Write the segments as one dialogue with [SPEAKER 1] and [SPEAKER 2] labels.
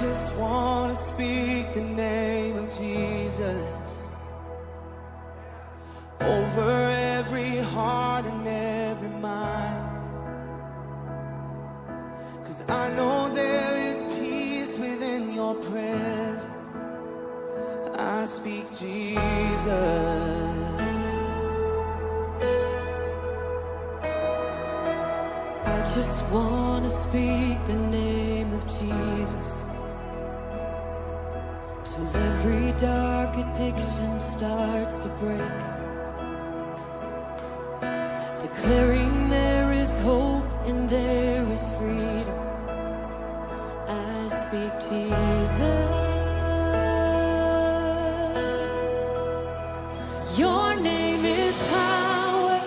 [SPEAKER 1] Just wanna speak the name of Jesus over every heart and every mind. 'Cause I know there is peace within your presence. I speak Jesus.
[SPEAKER 2] I just wanna speak the name of Jesus till every dark addiction starts to break, declaring there is hope and there is freedom. I speak Jesus. Your name is power.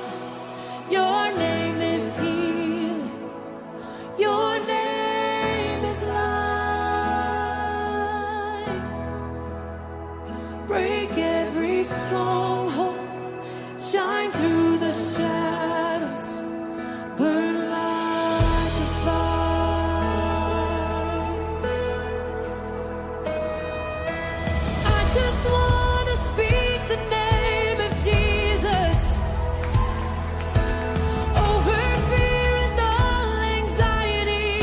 [SPEAKER 2] Your name is healing. Your name is life. Break every stronghold. Shine through the shadows. Burn like a fire. I just wanna speak the name of Jesus over fear and all anxiety.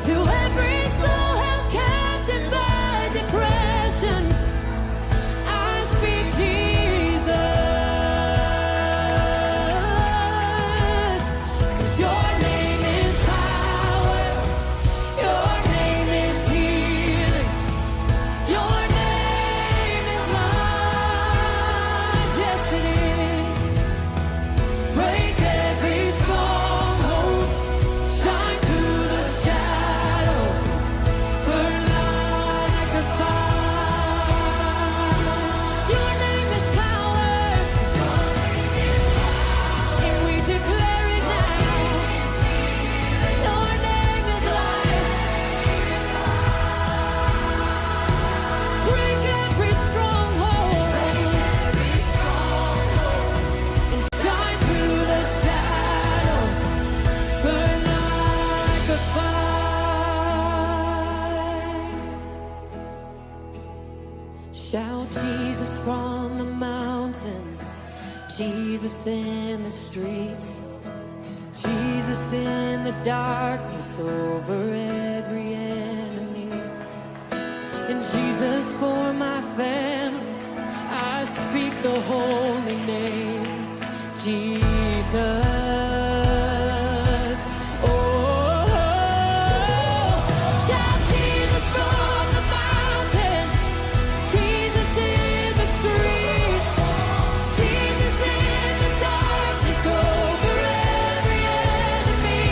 [SPEAKER 2] To every soul held captive by depression, I speak Jesus. 'Cause your name is power, your name is healing, your name is life. Yes, it is. Break every stronghold, shine through the shadows, burn like a fire. Your name is power, and we declare it now. Your name is life. Break every stronghold and shine through the shadows. Burn like a fire. Shout Jesus from the mountains, Jesus in the streets, Jesus in the darkness over every enemy. And Jesus for my family, I speak the holy name, Jesus. Oh, shout Jesus from the mountain, Jesus in the streets, Jesus in the darkness over every enemy.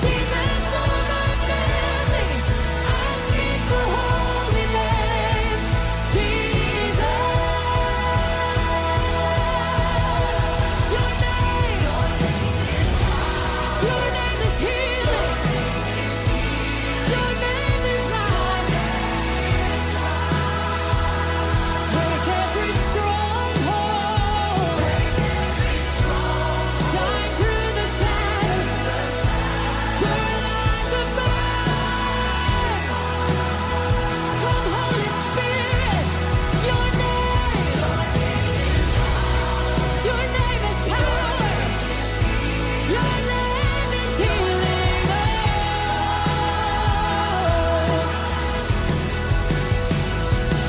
[SPEAKER 2] Jesus for my family, I speak the holy name, Jesus. Your name is healing. Your name is life. Break every stronghold. Shine through the shadows. Burn like a fire. Come, Holy Spirit, your name is power. Your name is healing. Oh.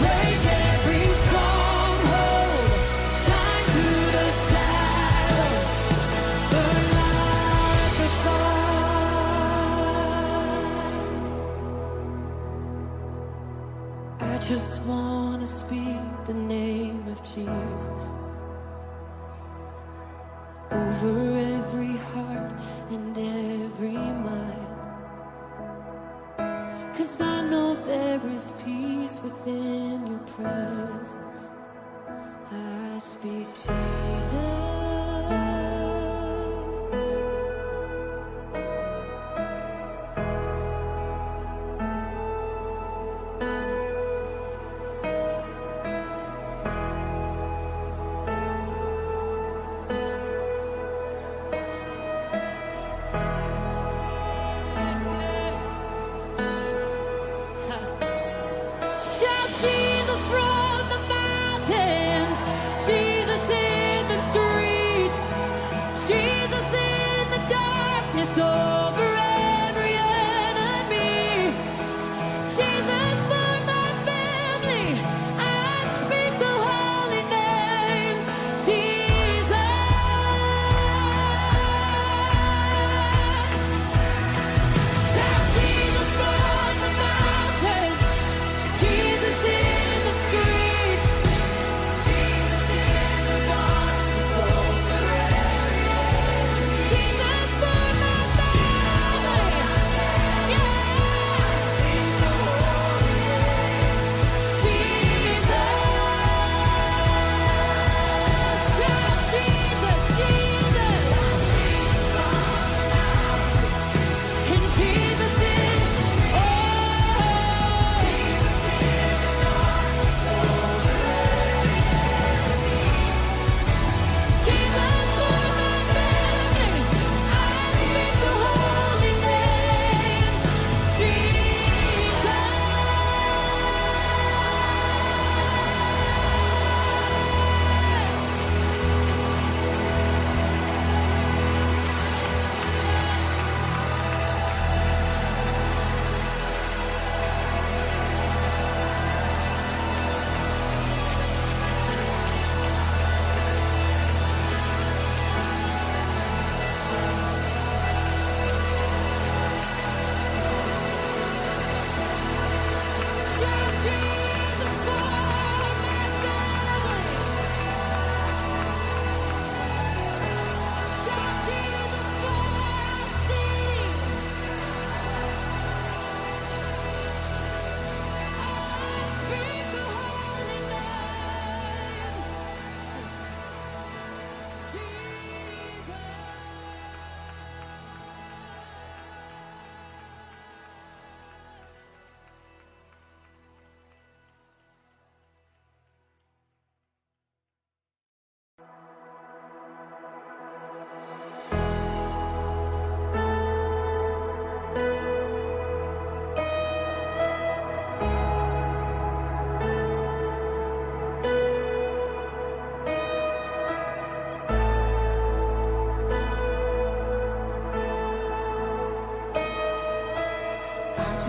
[SPEAKER 2] Break every stronghold, shine through the shadows, burn like a fire. I just wanna speak the name of Jesus over every heart and every mind. 'Cause I know there is peace within your presence. I speak Jesus.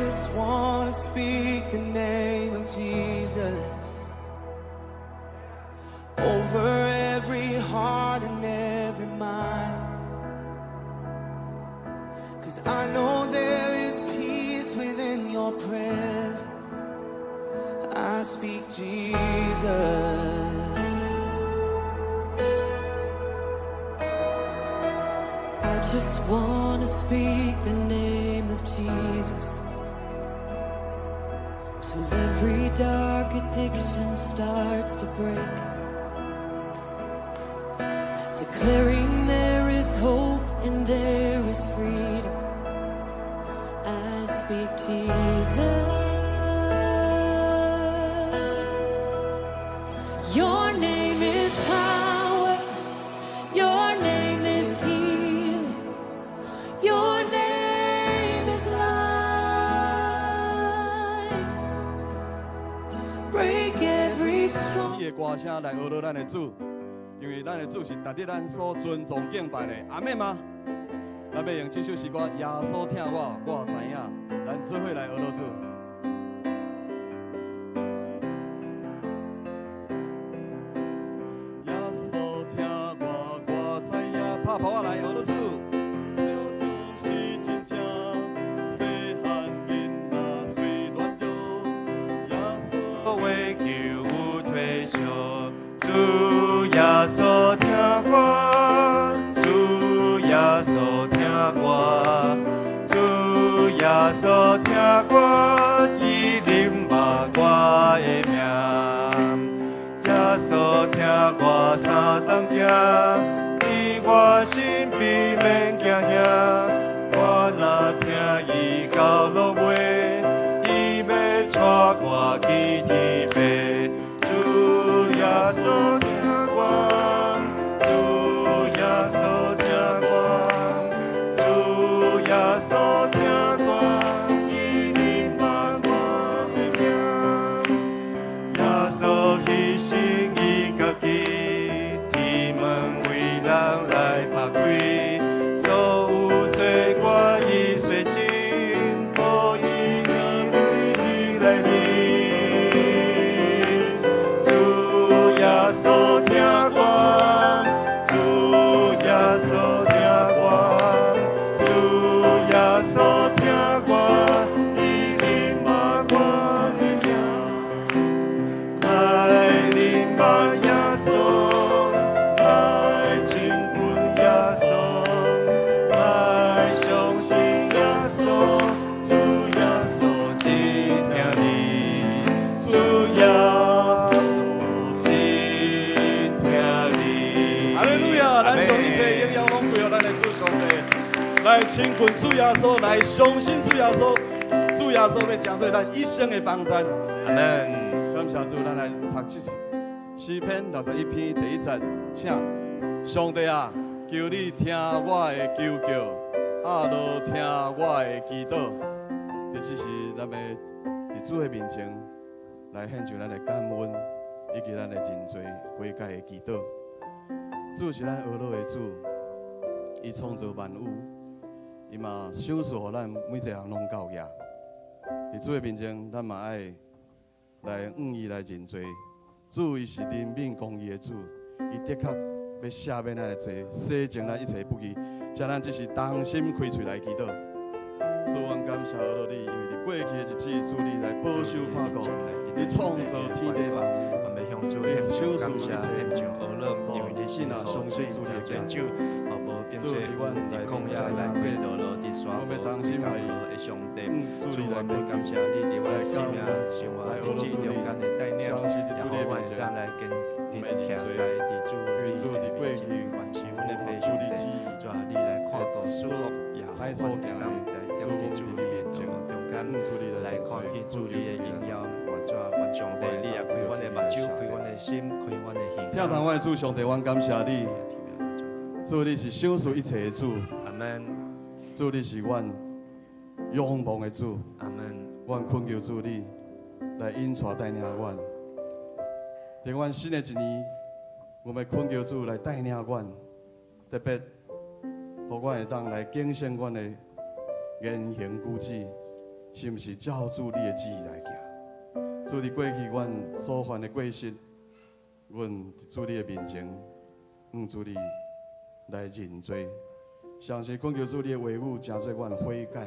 [SPEAKER 1] Just wanna speak the name of Jesus over every heart and every mind. 'Cause I know there is peace within your presence. I speak Jesus.
[SPEAKER 2] I just wanna speak the name of Jesus till every dark addiction starts to break. Declaring there is hope and there is freedom. I speak Jesus. Your name is power. Your name is healing. Your name is life.
[SPEAKER 1] Break every strong.
[SPEAKER 3] 你的歌聲來呵咾咱的主，因為咱的主是值得咱所尊崇敬拜的，阿們嗎？咱欲用這首詩歌《耶穌疼我，我知影》，咱做伙來呵咾主。耶穌疼我，我知影，拍鼓仔來呵咾主。是真正，細漢囡仔雖軟弱，耶穌
[SPEAKER 4] 話求有退燒，主耶穌疼我，主耶穌疼我，主耶穌疼我，伊認捌我的名。耶穌疼我三頓行，佇我身邊免驚嚇。我若聽伊到落尾，伊欲帶我去天父。主耶穌疼我，主耶穌疼我，主耶穌疼我，伊認捌我的名。耶穌犧牲伊家己，天門為人來拍開，所有罪過伊洗淨，予伊喺內面。主耶穌疼我，主耶穌疼我，主耶穌疼我，伊認捌我的名。來認捌耶穌，來親近耶穌，來相信耶穌，主耶穌真疼你，主耶穌真疼你。
[SPEAKER 3] 哈利路亞！咱將一切榮耀攏歸予咱的主上帝，來親近主耶穌，來相信主耶穌，主耶穌欲成做咱一生的幫贊。
[SPEAKER 4] 阿門。
[SPEAKER 3] 感謝主，咱來讀這詩篇61篇第一節，請上帝啊，求你聽我的求叫，阿羅聽我的祈禱。這只是咱欲佇主的面前來獻上咱的感恩，以及咱的認罪悔改的祈禱。主是咱呵咾的主，伊創造萬有，伊嘛賞賜予咱每一個人攏夠額。佇主的面前，咱嘛愛來向伊來認罪。主伊是憐憫公義的主，伊的確欲赦免咱的罪，洗淨咱一切不義。請咱這時同心開喙來祈禱。主，阮感謝呵咾你，因為佇過去的日子，主你來保守看顧，你創造天地萬物。
[SPEAKER 5] 我們向主獻上感謝，獻上呵咾，因為你是好水真濟酒，予無變做佇曠野來開道路，佇沙漠開江河的上帝。主，我們感謝你佇阮的生命生活日子中間的帶領，也予阮會當來堅定徛在佇主你的面前，凡是阮的父上帝，主啊，你來看顧祝福，也予阮會當來踮佇主你的道路中間，來看見主你的榮耀。主啊，願上帝，你也開阮的目睭，開阮的心，開阮的耳。
[SPEAKER 3] 疼痛阮的主上帝，阮感謝你。主，你是賞賜一切的主。
[SPEAKER 5] 阿門。
[SPEAKER 3] 主，你是阮仰望的主。
[SPEAKER 5] 阿門。
[SPEAKER 3] 阮懇求主你來引帶帶領阮。佇阮新的一年，我欲懇求主來帶領阮，特別予阮會當來警醒阮的言行舉止。是毋是照主你的旨意來行？主，佇過去阮所犯的過失，阮佇主你的面前，向主你來認罪。相信懇求主你的話語，成做阮悔改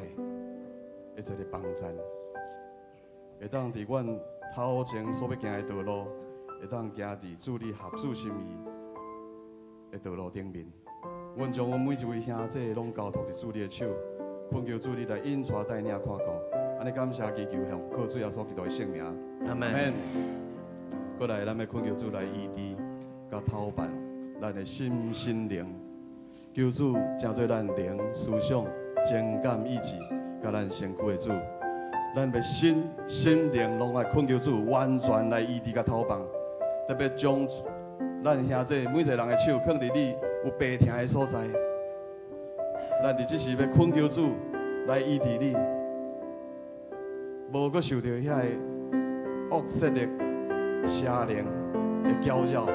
[SPEAKER 3] 的一个幫贊，會當佇阮頭前所欲行的道路，會當行佇主你合主心意的道路頂面。阮將阮每一位兄弟攏交託佇主你的手，懇求主你來引帶帶領看顧。按呢感謝祈求，奉靠主耶穌基督的聖名。
[SPEAKER 5] 阿門。
[SPEAKER 3] 過來，咱欲懇求主來醫治佮敨放咱的心身靈，求主成做咱靈思想、情感意志，佮咱身軀的主。咱欲身心靈攏愛懇求主完全來醫治佮敨放，特別將咱兄弟每一個人的手囥佇你有病疼的所在，咱佇這時欲懇求主來醫治你，無閣受著遐个惡勢力、邪靈的攪擾，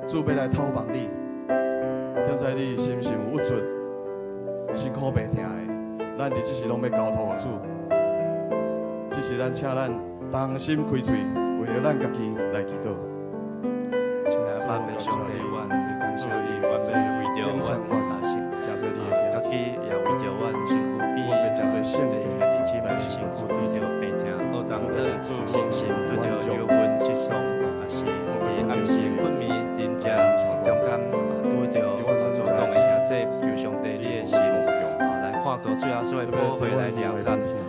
[SPEAKER 3] 主欲來敨放你。現在你心神有鬱卒、身軀病疼的，咱佇這時攏欲交託予主。這時咱請咱同心開喙，為著咱家己來祈禱。
[SPEAKER 5] 親愛的阿爸上帝，阮感謝你，阮欲為著阮啊身，家己也為著阮身軀邊的兄弟姊妹身軀拄著病疼，烏當的身心拄著憂鬱失喪，也是佇暗時困眠佇遮中間拄著阻擋的兄弟，求上帝你的心來看顧主耶穌的寶血來療癒，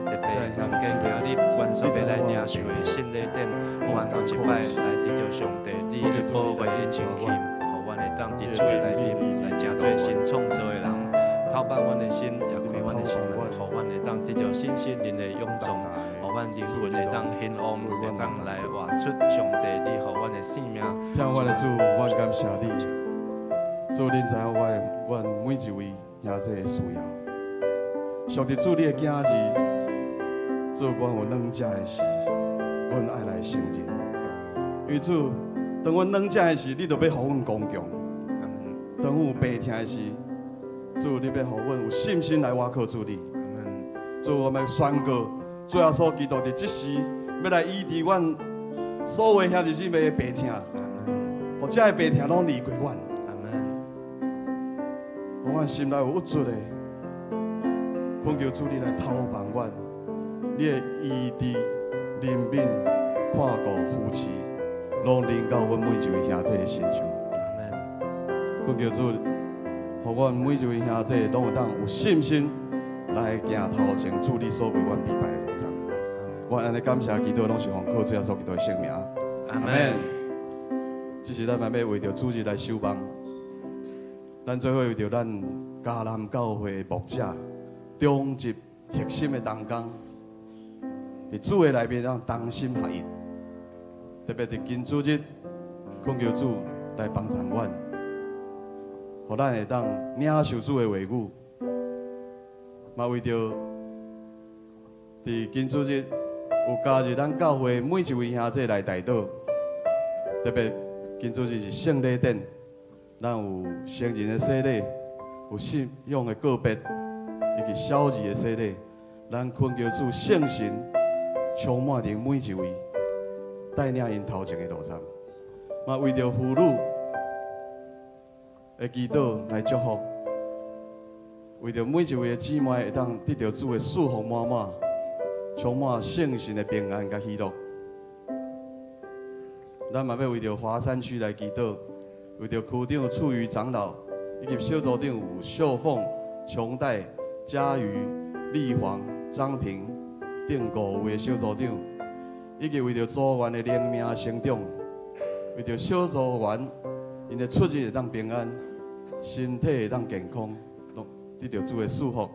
[SPEAKER 5] 特別今仔日阮所欲來領受的聖禮典，阮閣一擺來得著上帝你的寶血的清氣，予阮會當佇主的內面來成做新創造的人，敨放阮的心，也開阮的心門，予阮會當得著新生靈的勇壯，予阮靈魂會當興旺，會當來活出上帝你予阮的生命。
[SPEAKER 3] 聽阮的主，阮感謝你，主，恁知影我阮每一位兄弟的需要。上帝主你的囝兒，主，阮有軟弱的時，阮愛來承認。因為主，當阮軟弱的時，你就欲予阮剛強；當阮有病疼的時，主，你欲予阮有信心來倚靠主你。主，我們宣告，主耶穌基督佇這時欲來醫治阮所有兄弟姊妹的病疼，予這个病疼攏離開阮。予阮心內有鬱卒的，懇求主你來敨放阮，你的醫治、憐憫、看顧、扶持，攏臨到阮每一位兄弟的身上。懇求主，予阮每一位兄弟攏會當有信心來行頭前，主你所為阮預備的路程。我按呢感謝祈禱，攏是奉靠主耶穌基督的聖名。
[SPEAKER 5] 阿門。
[SPEAKER 3] 這時咱嘛欲為著主日來守望，咱做伙為著咱迦南教會牧者、長執核心的同工，佇主的內面咱同心合意，特別佇今主日，懇求主來幫助阮，予咱會當領受主的話語，嘛為著佇今主日有加入咱教會每一位兄弟來代禱，特別今主日是聖禮典，咱有成人的洗禮，有信仰的告別，以及小兒的洗禮。咱懇求主聖神充滿佇每一位，帶領𪜶頭前的路程。嘛為著婦女的祈禱來祝福，為著每一位的姊妹會當得著主的祝福滿滿，充滿聖神的平安佮喜樂。咱嘛欲為著華山區來祈禱，為著區長處瑜長老，以及小組長有秀鳳、瓊代、嘉瑜、麗黃、張平等五位的小組長，以及為著組員的靈命成長，為著小組員𪜶的出入會當平安，身體會當健康，攏得著主的祝福。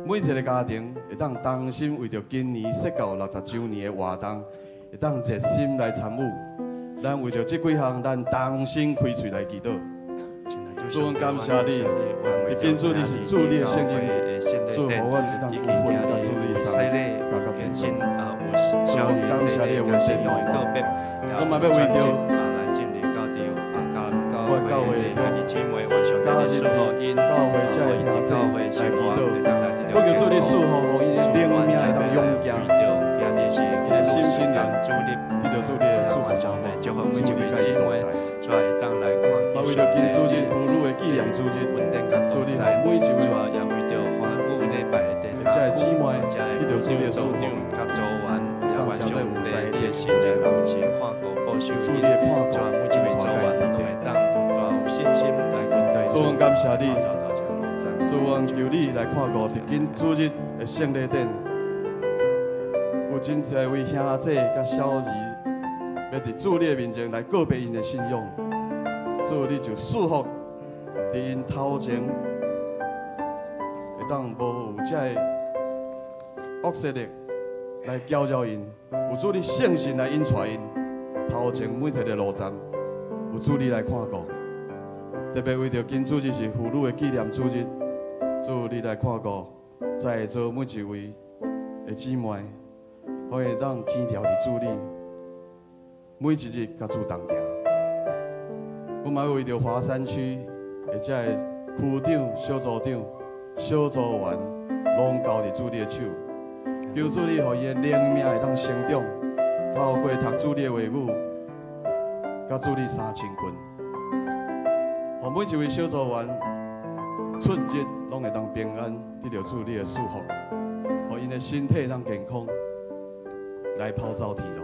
[SPEAKER 3] 每一个家庭會當同心為著今年釋教60週年的活動，會當熱心來參與。咱為著這幾項，咱同心開喙來祈禱。主，阮感謝你，你今主你是主你的聖人，主予阮會當有份佮主你相相佮前進。主，阮感謝你的恩典滿滿。我嘛欲為著我教會中加入教會這个兄弟，來祈禱。我求主你賜福，予𪜶的靈命會當勇健，𪜶的心心靈得著主你的賜福滿滿，主你佮𪜶同在。嘛為著今主日婦女的紀念主日，主你予每一位這的姊妹得著主你的賜福，當誠濟有才德有仁愛，主你的看顧，真帶佮佇底。主，阮感謝你，主，阮求你來看顧佇今主日的聖禮典，有真濟位兄姐佮小兒，欲佇主你的面前來告白𪜶的信仰。主，你就賜福佇𪜶頭前，會當無有這个惡勢力來攪擾𪜶，有主你聖神來引帶𪜶頭前每一个路站，有主你來看顧。特別為著今主日是婦女的紀念主日，主你來看顧在座每一位的姊妹，予會當牽牢佇主裡，每一日佮主同行。阮嘛為著華山區的這个區長、小組長、小組員，攏交佇主你的手，求主你予伊的靈命會當成長，透過讀主你的話語，佮主你相親近，予每一位小組員出入攏會當平安，得著主你的祝福，予𪜶的身體當健康，來跑走天路，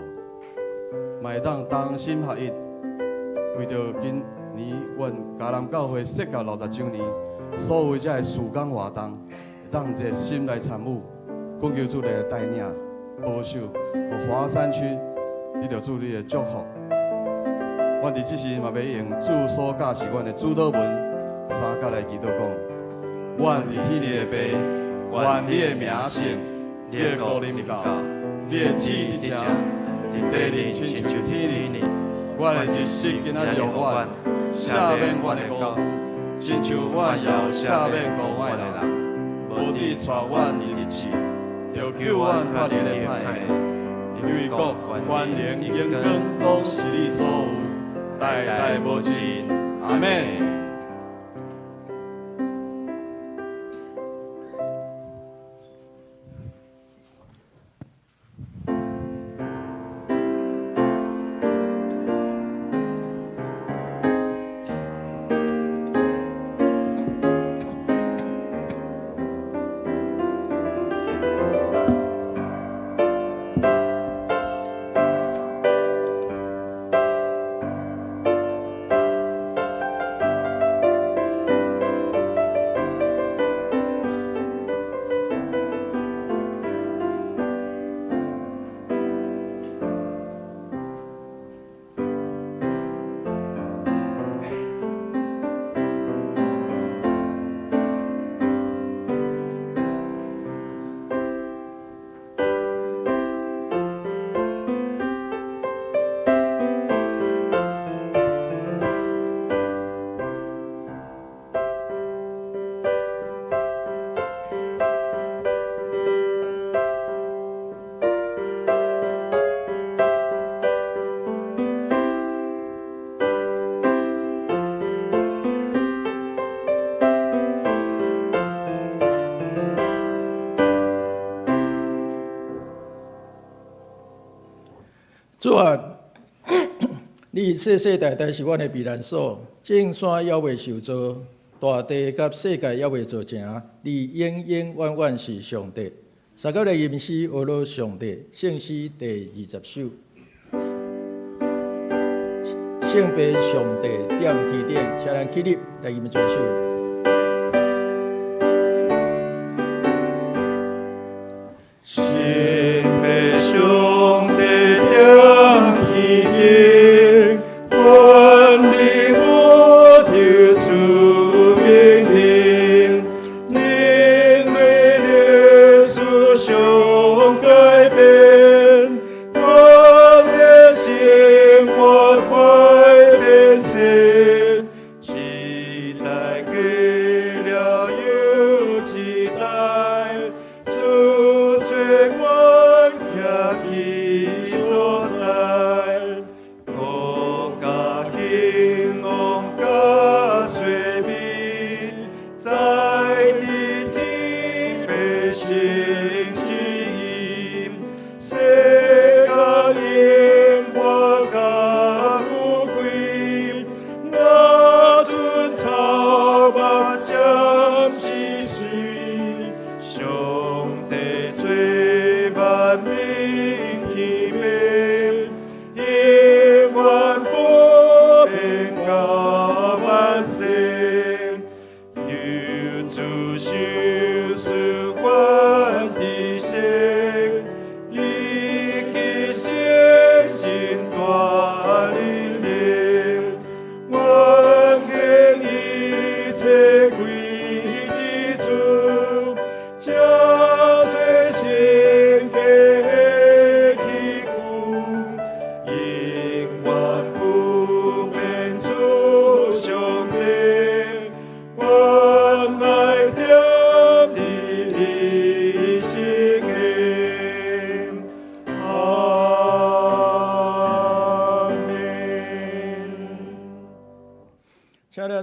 [SPEAKER 3] 嘛會當同心合一，為著今年阮迦南教會設立60週年，所有這个事工活動，會當熱心來參與，懇求主來帶領、保守，予華山區得著主你的祝福。阮佇這時嘛欲用主所教示阮的主禱文，三角來祈禱講：阮佇天裡的父，願你的名聖，你的國臨到，你的旨意佇這，佇地裡親像佇天裡。阮的日食今仔日予阮，赦免阮的辜負，親像阮也有赦免辜阮的人。無得帶阮入去試，著救阮脫離咧歹的。因為國、權能、榮光，攏是你所有，代代無盡。阿們。
[SPEAKER 6] 主啊，你世世代代是阮的避難所，眾山猶未受造，大地佮世界猶未造成，你永永遠遠是上帝。三角來吟詩，學樂上帝，聖詩第20首。聖別上帝踮天頂，請咱起立來吟全首。
[SPEAKER 4] 聖別上帝踮天頂，權力無得出命令，人類歷史上改變，阮的生活快變遷，時代革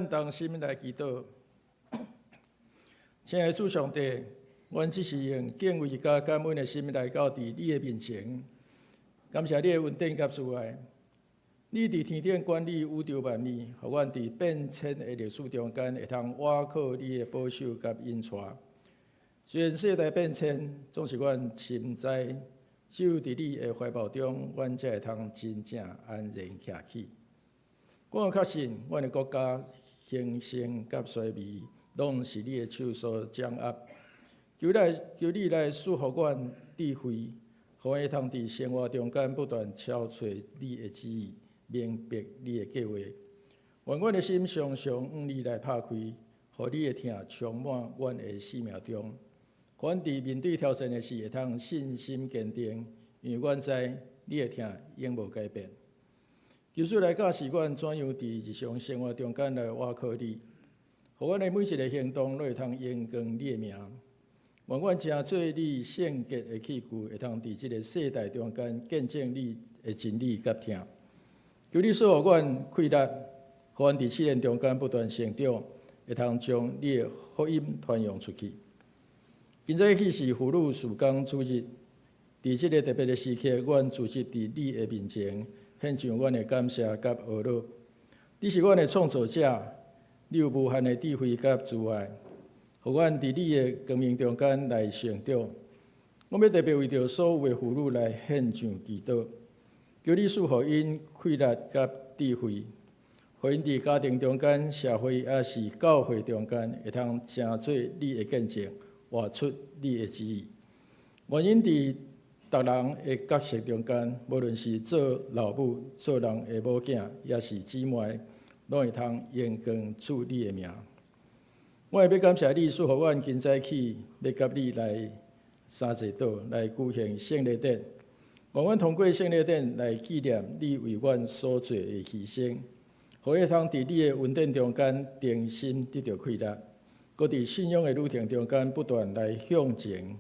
[SPEAKER 6] 咱同心來祈禱。親愛的主上帝，阮這時用敬畏佮感恩的心來到佇你的面前，感謝你的恩典佮慈愛。你佇天頂管理宇宙萬物，予阮佇變遷的歷史中間會通倚靠你的保守佮引帶。雖然世代變遷，總是阮深知，只有佇你的懷抱中，阮才會通真正安然徛起。我確信，阮的國家興盛佮衰微，攏是你的手所掌握。求你來賜予阮智慧，予阮會通佇生活中間不斷朝揣你的旨意，明白你的計劃。願阮的心常常向你來拍開，予你的疼充滿阮的生命中。阮佇面對挑戰的時，會通信心堅定，因為阮知你的疼永無改變。求主來教示阮怎樣佇日常生活中間來倚靠你，予阮的每一个行動攏會通榮光你的名。願阮成做你聖潔的器具，會通佇這个世代中間見證你的真理佮疼。求你賜予阮氣力，予阮佇試煉中間不斷成長，會通將你的福音傳揚出去。今早起是婦女事工主日，佇這个特別的時刻，阮聚集佇你的面前，獻上阮的感謝佮呵咾。你是阮的創造者，你有無限的智慧佮慈愛，予阮佇你的光明中間來成長。我欲特別為著所有的婦女來獻上祈禱，求你賜予𪜶氣力佮智慧，予𪜶佇家庭中間、社會抑是教會中間，會通成做你的見證，活出你的旨意。願𪜶佇逐人的角色中間，無論是做老母、做人的某囝，抑是姊妹，攏會通榮光主你的名。我會欲感謝你賜予阮今早起，欲佮你來三濟島來舉行聖禮典。願阮通過聖禮典來紀念你為阮所做的犧牲，予會通佇你的恩典中間重新得著氣力，閣佇信仰的旅程中間不斷來向前。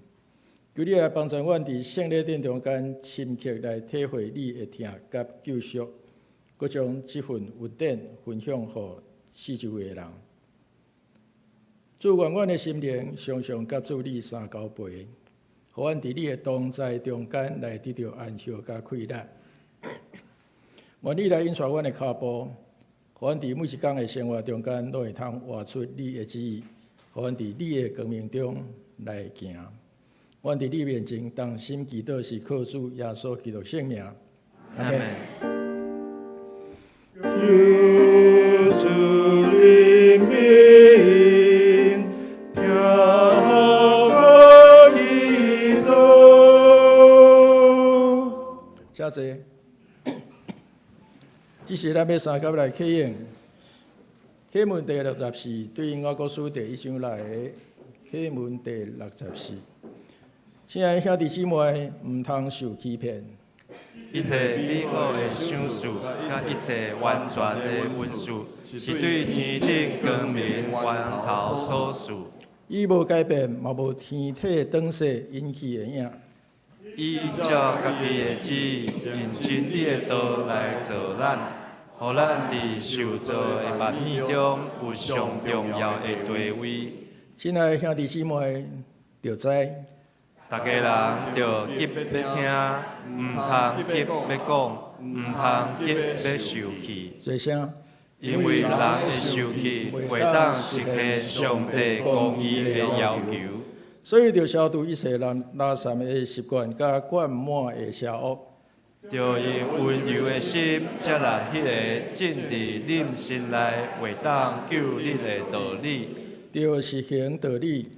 [SPEAKER 6] 求你來幫助阮佇聖禮典中間深刻來體會你的疼佮救贖，閣將這份恩典分享予四周圍的人。主，願阮的心靈常常佮主你相交陪，予阮佇你的同在中間來得著安息佮氣力。願你來引帶阮的跤步，予阮佇每一工的生活中間，攏會通活出你的旨意，予阮佇你的光明中來行。阮佇你面前同心祈禱，是靠主耶穌基督聖名。
[SPEAKER 5] 阿門。
[SPEAKER 4] 求主憐憫，聽我祈禱。
[SPEAKER 6] 請坐。這時咱欲相佮來啟應，啟文第64，對應雅歌書第一章內的啟文第六十四。親愛的兄弟姊妹，毋通受欺騙。
[SPEAKER 5] 一切美好的賞賜，佮一切完全的恩賜，是對天頂光明源頭所賜。
[SPEAKER 6] 伊無改變，嘛無天體轉勢引起的影。
[SPEAKER 5] 伊照家己的旨意，用真理的道來造咱，予咱佇受造的萬物中有上重要的地位。
[SPEAKER 6] 親愛的兄弟姊妹，著知。
[SPEAKER 5] 逐家人著急欲聽，毋通急欲講，毋通急欲受氣。
[SPEAKER 6] 做啥？
[SPEAKER 5] 因為人的受氣袂當實現上帝公義的要求。
[SPEAKER 6] 所以，著消除一切人垃圾的習慣，佮灌滿的邪惡。
[SPEAKER 5] 著用溫柔的心，接納彼个種佇恁心內會當救恁的道理。
[SPEAKER 6] 著實行道理。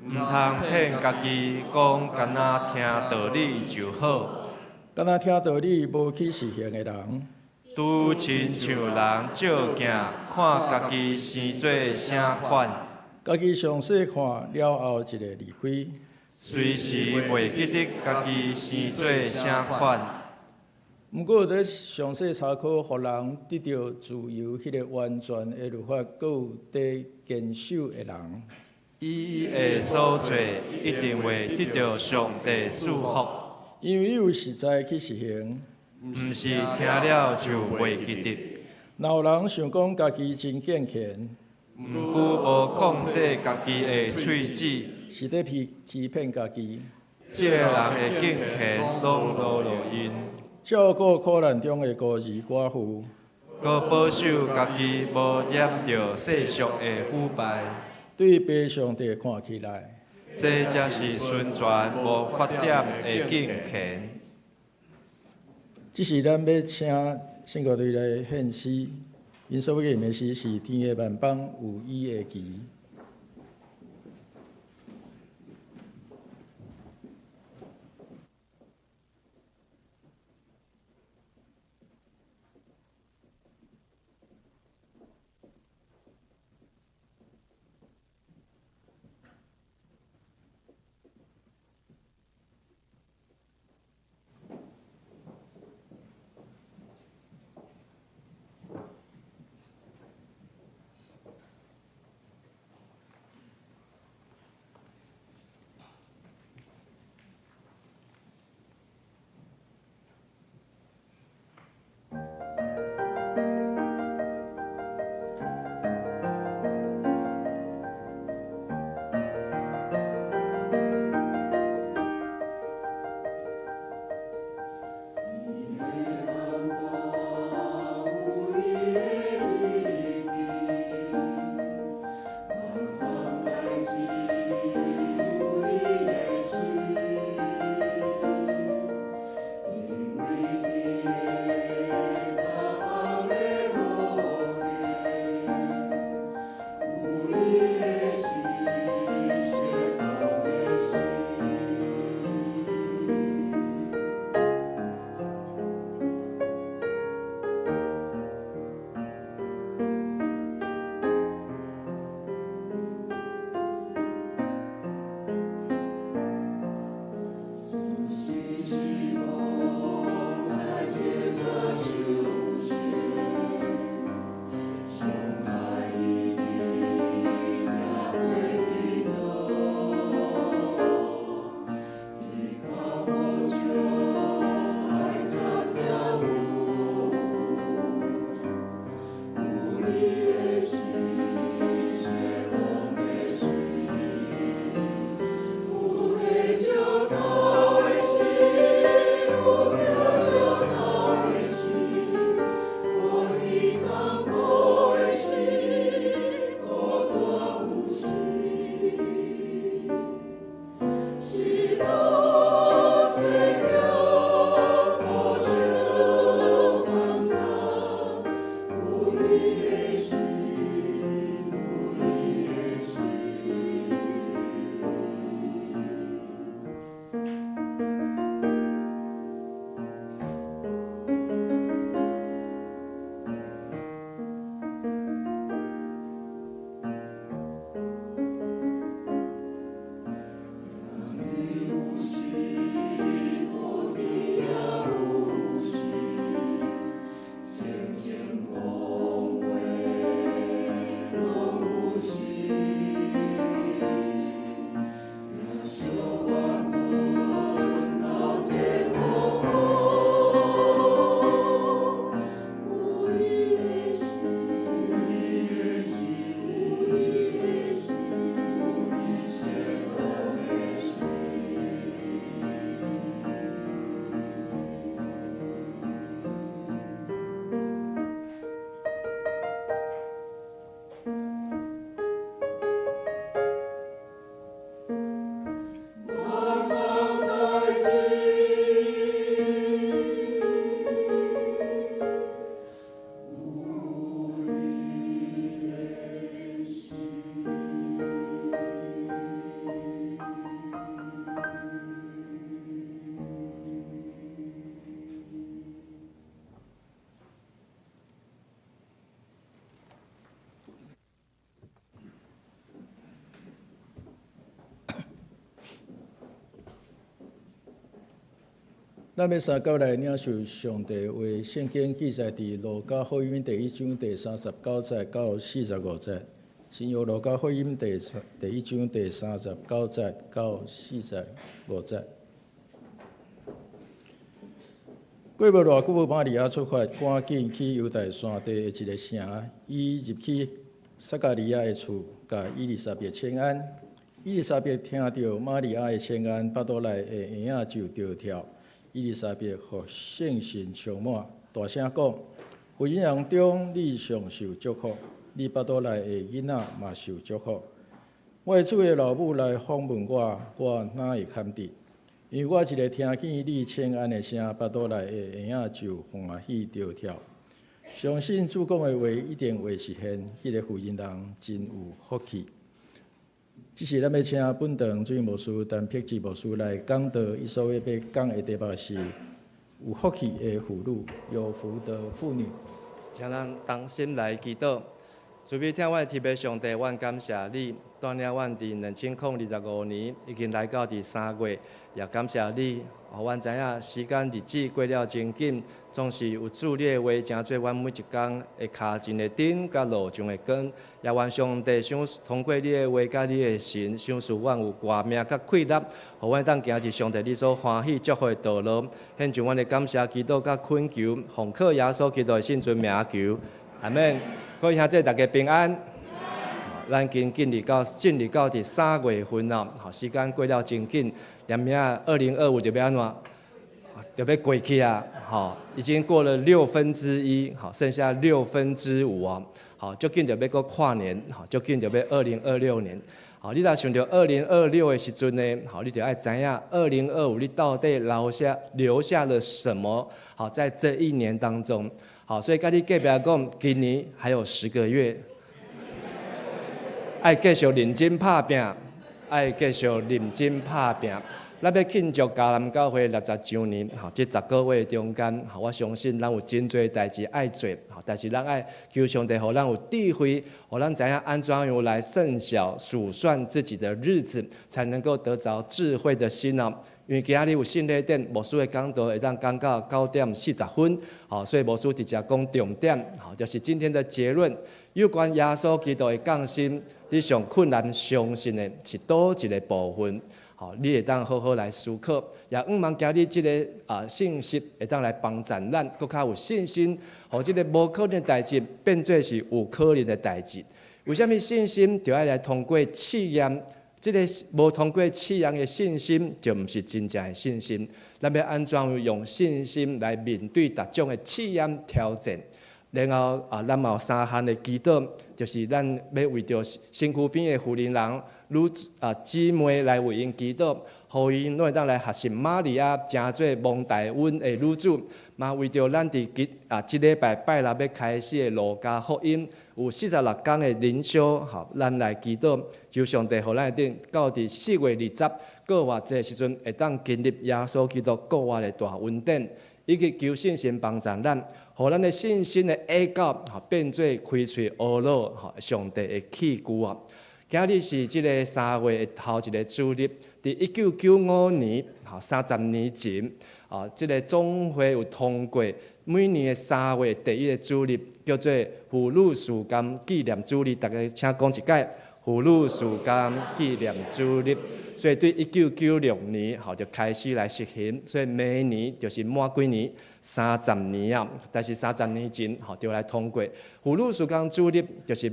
[SPEAKER 5] 毋通騙家己，講干焦聽道理就好。
[SPEAKER 6] 干焦聽道理無去實行的人，
[SPEAKER 5] 拄親像人照鏡，看家己生做啥款。
[SPEAKER 6] 家己詳細看了後，一个離開。
[SPEAKER 5] 隨時袂記得家己生做啥款。
[SPEAKER 6] 毋過，佇詳細查考，予人得著自由，彼个完全的律法，閣有佇堅守的人。
[SPEAKER 5] 伊的所做一定會得著上帝賜福，
[SPEAKER 6] 因為伊有實在去實行，
[SPEAKER 5] 毋是聽了就袂記得。
[SPEAKER 6] 若有人想講家己真敬虔，
[SPEAKER 4] 毋過無控制家己的喙舌，
[SPEAKER 6] 是咧欺騙家己。
[SPEAKER 4] 這个人的敬虔攏無路用。
[SPEAKER 6] 照顧苦難中的孤兒寡婦，
[SPEAKER 4] 閣保守家己無染著世俗的腐敗。
[SPEAKER 6] 對非上帝看起來，
[SPEAKER 4] 這才是純全無缺點的敬虔。
[SPEAKER 6] 這是咱欲請聖歌隊來獻詩，𪜶所欲吟的詩是《天的萬邦有伊的旗》。咱欲相佮來領受上帝話，聖經記載佇路加福音第一章第三十九節到四十五節。新約路加福音第一章第三十九節到四十五節。過無偌久，瑪利亞出發，趕緊去猶大山地的一个城，伊入去撒迦利亞的厝，共以利沙伯請安。以利沙伯聽著瑪利亞的請安，腹肚內的嬰仔就著跳。以利沙伯予聖神充滿，大聲講：婦人人中，你上受祝福，你腹肚內的囡仔嘛受祝福。我的主的老母來訪問我，我哪會堪得？因為我一个聽見你請安的聲，腹肚內的嬰仔就歡喜著跳。相信主講的話一定會實現，彼个婦人人真有福氣。這時咱欲請本堂主任牧師陳碧芝牧師來講道，伊所欲講的題目是有福氣的婦女，有福的婦女。
[SPEAKER 5] 請咱同心來祈禱。慈悲疼阮的天父上帝，阮感謝你，帶領阮佇2025年已經來到佇3月，也感謝你，予阮知影時間日子過了真緊，總是有主你的話，成做阮每一工的跤前的燈，佮路上的光。也願上帝賞通過你的話佮你的神，賞賜阮有活命佮氣力，予阮當行佇上帝你所歡喜祝福的道路。獻上阮的感謝、祈禱佮懇求，奉靠耶穌基督的聖尊名求。阿們，各位兄弟大家平安。咱已經進入到佇3月份咯，好，時間過了真緊，連明2025就欲按怎？就欲過去啊！吼，已經過了1/6，好，剩下5/6啊！好，足緊就欲閣跨年，好，足緊就欲2026年。好，你若想著二零二六的時陣呢，好，你就愛知影二零二五你到底留下了什麼？好，在這一年當中。好，所以佮你隔壁講，今年還有10個月，愛繼續認真拍拚，愛繼續認真拍拚。咱欲慶祝迦南教會60週年，吼，這10個月中間，吼，我相信咱有真濟代誌愛做，吼，但是咱愛求上帝，予咱有智慧，予咱知影按怎樣來算數數算自己的日子，才能夠得著智慧的心哦。因為今仔日有信禮典，牧師的講道會當講到9點40分，好，所以牧師直接講重點，好，就是今天的結論。有關耶穌基督的降生，你上困難相信的是佗一个部分？好，你會當好好來思考，也向望今日這个信息會當來幫助咱，閣較有信心，予這个無可能的代誌變做是有可能的代誌。為啥物信心就愛來通過試驗？這个無通過試驗的信心，就毋是真正的信心。咱欲按怎用信心來面對各種的試驗挑戰？然後啊，咱嘛有三項的祈禱，就是咱欲為著身軀邊的婦人人女啊姊妹來為𪜶祈禱，予𪜶攏會當來學習瑪利亞，成做蒙大恩的女子。嘛為著咱佇今啊這禮拜拜六欲開始的路加福音，有46工的靈修，吼，咱來祈禱，求上帝予咱會當到佇4月20復活節的時陣，會當經歷耶穌基督復活的大恩典，以及求聖神幫助咱，予咱的信心的下角，吼，變做開喙呵咾，吼，上帝的器具啊！今日是這个3月的頭一个主日，佇1995年，吼，30年前，啊，這个總會有通過每年的三月第一个主日，叫做婦女事工紀念主日。大家請講一擺，婦女事工紀念主日。所以對1996年，吼，就開始來實行。所以每年就是滿幾年，三十年啊。但是三十年前，吼，就來通過婦女事工主日，就是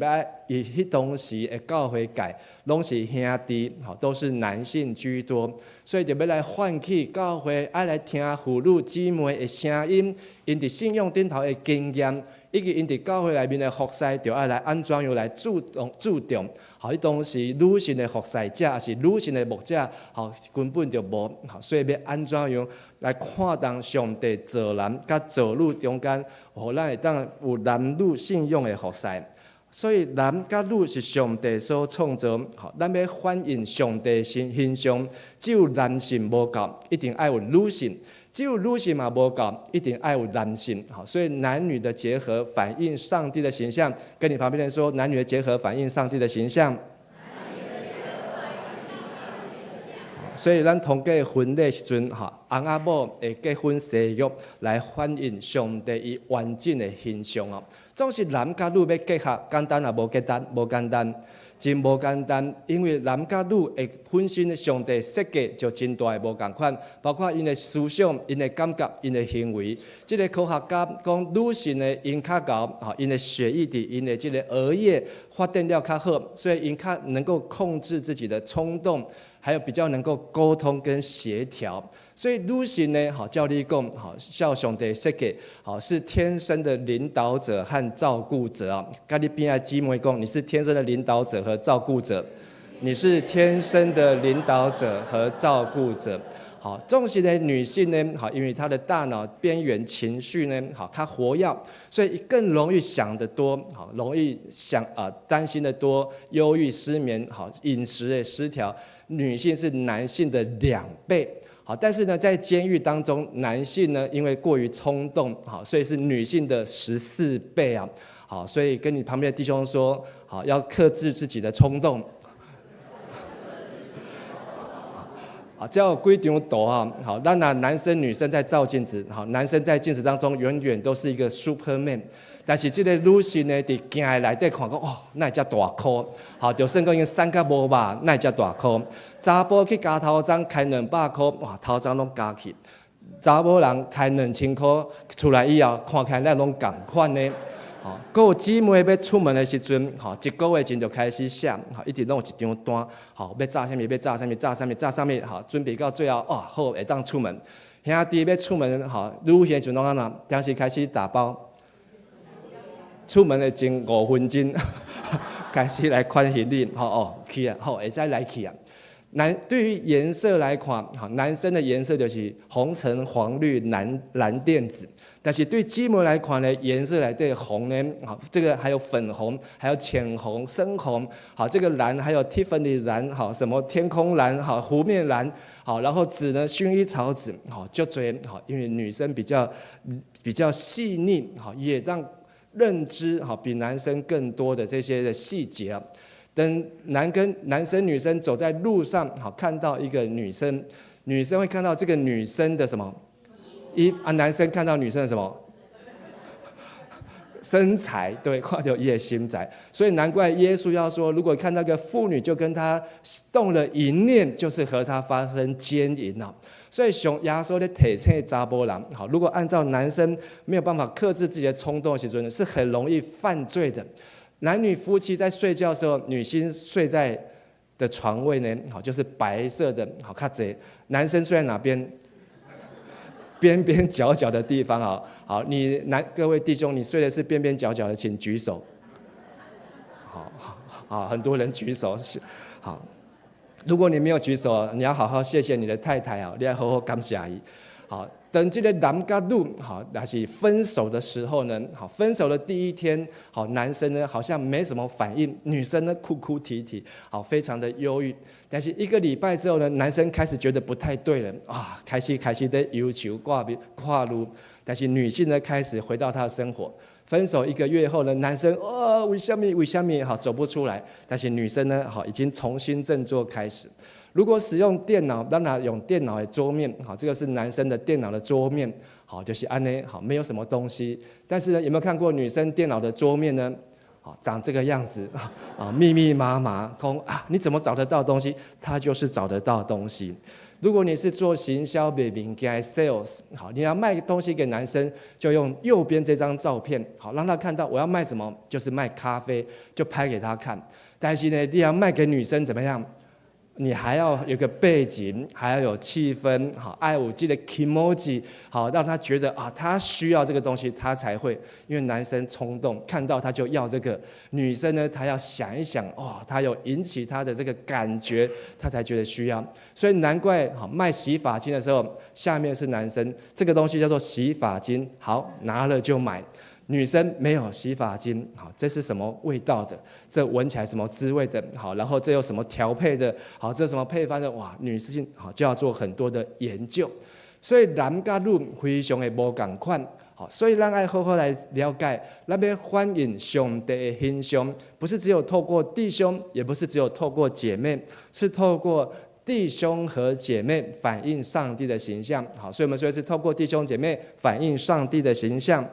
[SPEAKER 5] 欲伊彼當時的教會界，攏是兄弟，吼，都是男性居多，所以就欲來喚起教會愛來聽婦女姊妹的聲音，𪜶佇信仰頂頭的經驗，以及𪜶佇教會內面的服侍，就愛來按怎樣來注重注重。好，彼當時女性的服侍者，抑是女性的牧者，吼，根本就無，所以欲按怎樣來看重上帝造男佮造女中間，予咱會當有男女信仰的服侍。所以男佮女是上帝所創造，吼，咱欲反映上帝形形象，只有男性無夠，一定愛有女性；只有女性嘛無夠，一定愛有男性。好，所以男女的結合反映上帝的形象。跟你旁邊人說，男女的結合反映上帝的形象。所以咱通過婚禮時陣，吼，翁仔某會結婚誓約來反映上帝伊完整的形象哦。總是男佮女欲結合，簡單抑無簡單，無簡單。真無簡單，因為男佮女的本身的上帝設計就真大的無仝款，包括𪜶的思想、𪜶的感覺、𪜶的行為。這个科學家講，女性的𪜶較𠢕，吼，𪜶的血液佇𪜶的這个額葉發展了較好，所以𪜶較能夠控制自己的衝動，還有比較能夠溝通跟協調。所以女性呢，好，照理講，好，照上帝設計，好，是天生的領導者和照顧者啊。佮你邊仔姊妹講，你是天生的領導者和照顧者，你是天生的領導者和照顧者。好，重視的女性呢，好，因為她的大腦邊緣情緒呢，好，較活躍，所以更容易想得多，好，容易想啊，擔心得多，憂鬱、失眠，好，飲食的失調。女性是男性的2倍。好，但是呢，在監獄當中，男性呢，因為過於衝動，好，所以是女性的14倍啊。好，所以跟你旁邊的弟兄說，好，要克制自己的衝動。啊，這有幾張圖啊，好，咱若男生女生在照鏡子，好，男生在鏡子當中永遠都是一個 Superman，但是這个女性呢，佇鏡的內底看講，哦，哪會遮大箍？好，就算講伊瘦甲無肉，哪會遮大箍？查埔去咬頭鬃開200箍，哇，頭鬃攏咬去。查某人開2000箍出來以後，看起來咱攏仝款呢。吼，閣有姊妹欲出門的時陣，吼，一個月前就開始寫，吼，一直攏有一張單，吼，欲紮啥物，欲紮啥物，紮啥物，紮啥物，吼，準備到最後，哦，好，會當出門。兄弟欲出門，吼，女性就攏按怎？當時開始打包。出門的前5分鐘，開始來款行李，吼哦，去啊，好，會使來去啊。對於顏色來看，哈，男生的顏色就是紅橙黃綠藍藍靛紫。但是對姊妹來看呢，顏色來對紅呢，好，這個還有粉紅，還有淺紅、深紅，好，這個藍還有蒂芙尼藍，好，什麼天空藍，好，湖面藍，好，然後紫呢，薰衣草紫，好，就這好，因為女生比較細膩，好，也讓認知好比男生更多的這些的細節啊。等男生女生走在路上，好，看到一個女生，女生會看到這個女生的什麼？衣服啊，男生看到女生的什麼？身材，對，看著伊的身材，所以難怪耶穌要說，如果看那個婦女就跟他動了淫念，就是和他發生姦淫了。所以上耶穌咧提醒查埔人，好，如果按照男生沒有辦法克制自己的衝動的時陣，是很容易犯罪的。男女夫妻在睡覺的時候，女性睡在的床位呢，好，就是白色的，好，較濟。男生睡在哪邊？邊邊角角的地方啊，好，你各位弟兄，你睡的是邊邊角角的，請舉手。好，好，很多人舉手，是好。如果你沒有舉手，你要好好謝謝你的太太啊，你要好好感謝伊。好，等這個男佮女，好，那是分手的時候呢，好，分手的第一天，好，男生呢好像沒什麼反應，女生呢哭哭啼啼，好，非常的憂鬱。但是一個禮拜之後呢，男生開始覺得不太對了啊，開始的憂愁掛掛慮，但是女性呢開始回到她的生活。分手一個月後呢，男生哦，為什麼為什麼好走不出來？但是女生呢，好，已經重新振作開始。如果使用電腦，咱若用電腦的桌面，好，這個是男生的電腦的桌面，好，就是按呢，好，沒有什麼東西。但是呢，有沒有看過女生電腦的桌面呢？好，長這個樣子啊，密密麻麻，空啊，你怎麼找得到東西？他就是找得到東西。如果你是做行銷、賣物件 sales，好，你要賣東西給男生，就用右邊這張照片，好，讓他看到我要賣什麼，就是賣咖啡，就拍給他看。但是呢，你要賣給女生怎麼樣？你還要有個背景，還要有氣氛，好，愛有這个 kimochi，好，讓他覺得啊，他需要這個東西，他才會。因為男生衝動，看到他就要這個；女生呢，她要想一想，哦，他有引起他的這個感覺，他才覺得需要。所以難怪，好，賣洗髮精的時候，下面是男生，這個東西叫做洗髮精，好，拿了就買。女生沒有洗髮精，好，這是什麼味道的？這聞起來什麼滋味的？好，然後這有什麼調配的？好，這什麼配方的？哇，女性好就要做很多的研究。所以男佮女非常的無仝款，好，所以咱愛好好來了解，咱欲反映上帝的形象，不是只有透過弟兄，也不是只有透過姐妹，是透過弟兄和姐妹反映上帝的形象。好，所以我們說是透過弟兄姐妹反映上帝的形象。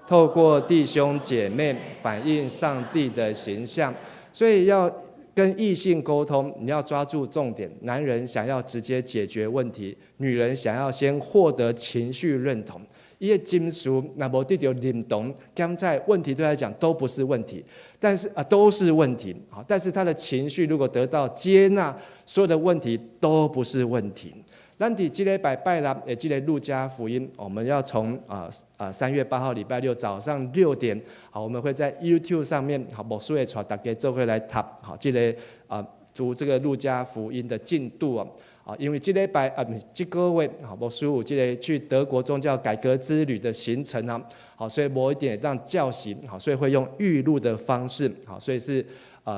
[SPEAKER 5] 透過弟兄姐妹反映上帝的形象，所以要跟異性溝通，你要抓住重點。男人想要直接解決問題，女人想要先獲得情緒認同。伊的情緒若無得著認同，剛在問題對他來講都不是問題，但是啊都是問題。好，但是他的情緒如果得到接納，所有的問題都不是問題。咱佇這禮拜拜六的這個路加福音，我們要從3月8號禮拜六早上6點，好，我們會在 YouTube 上面，好，牧師會帶大家做伙來讀，好，這個讀這個路加福音的進度啊。啊，因為這禮拜啊，毋是這個月，好，牧師有這個去德國宗教改革之旅的行程啊，好，所以無一定會當教席，好，所以會用預錄的方式，好，所以是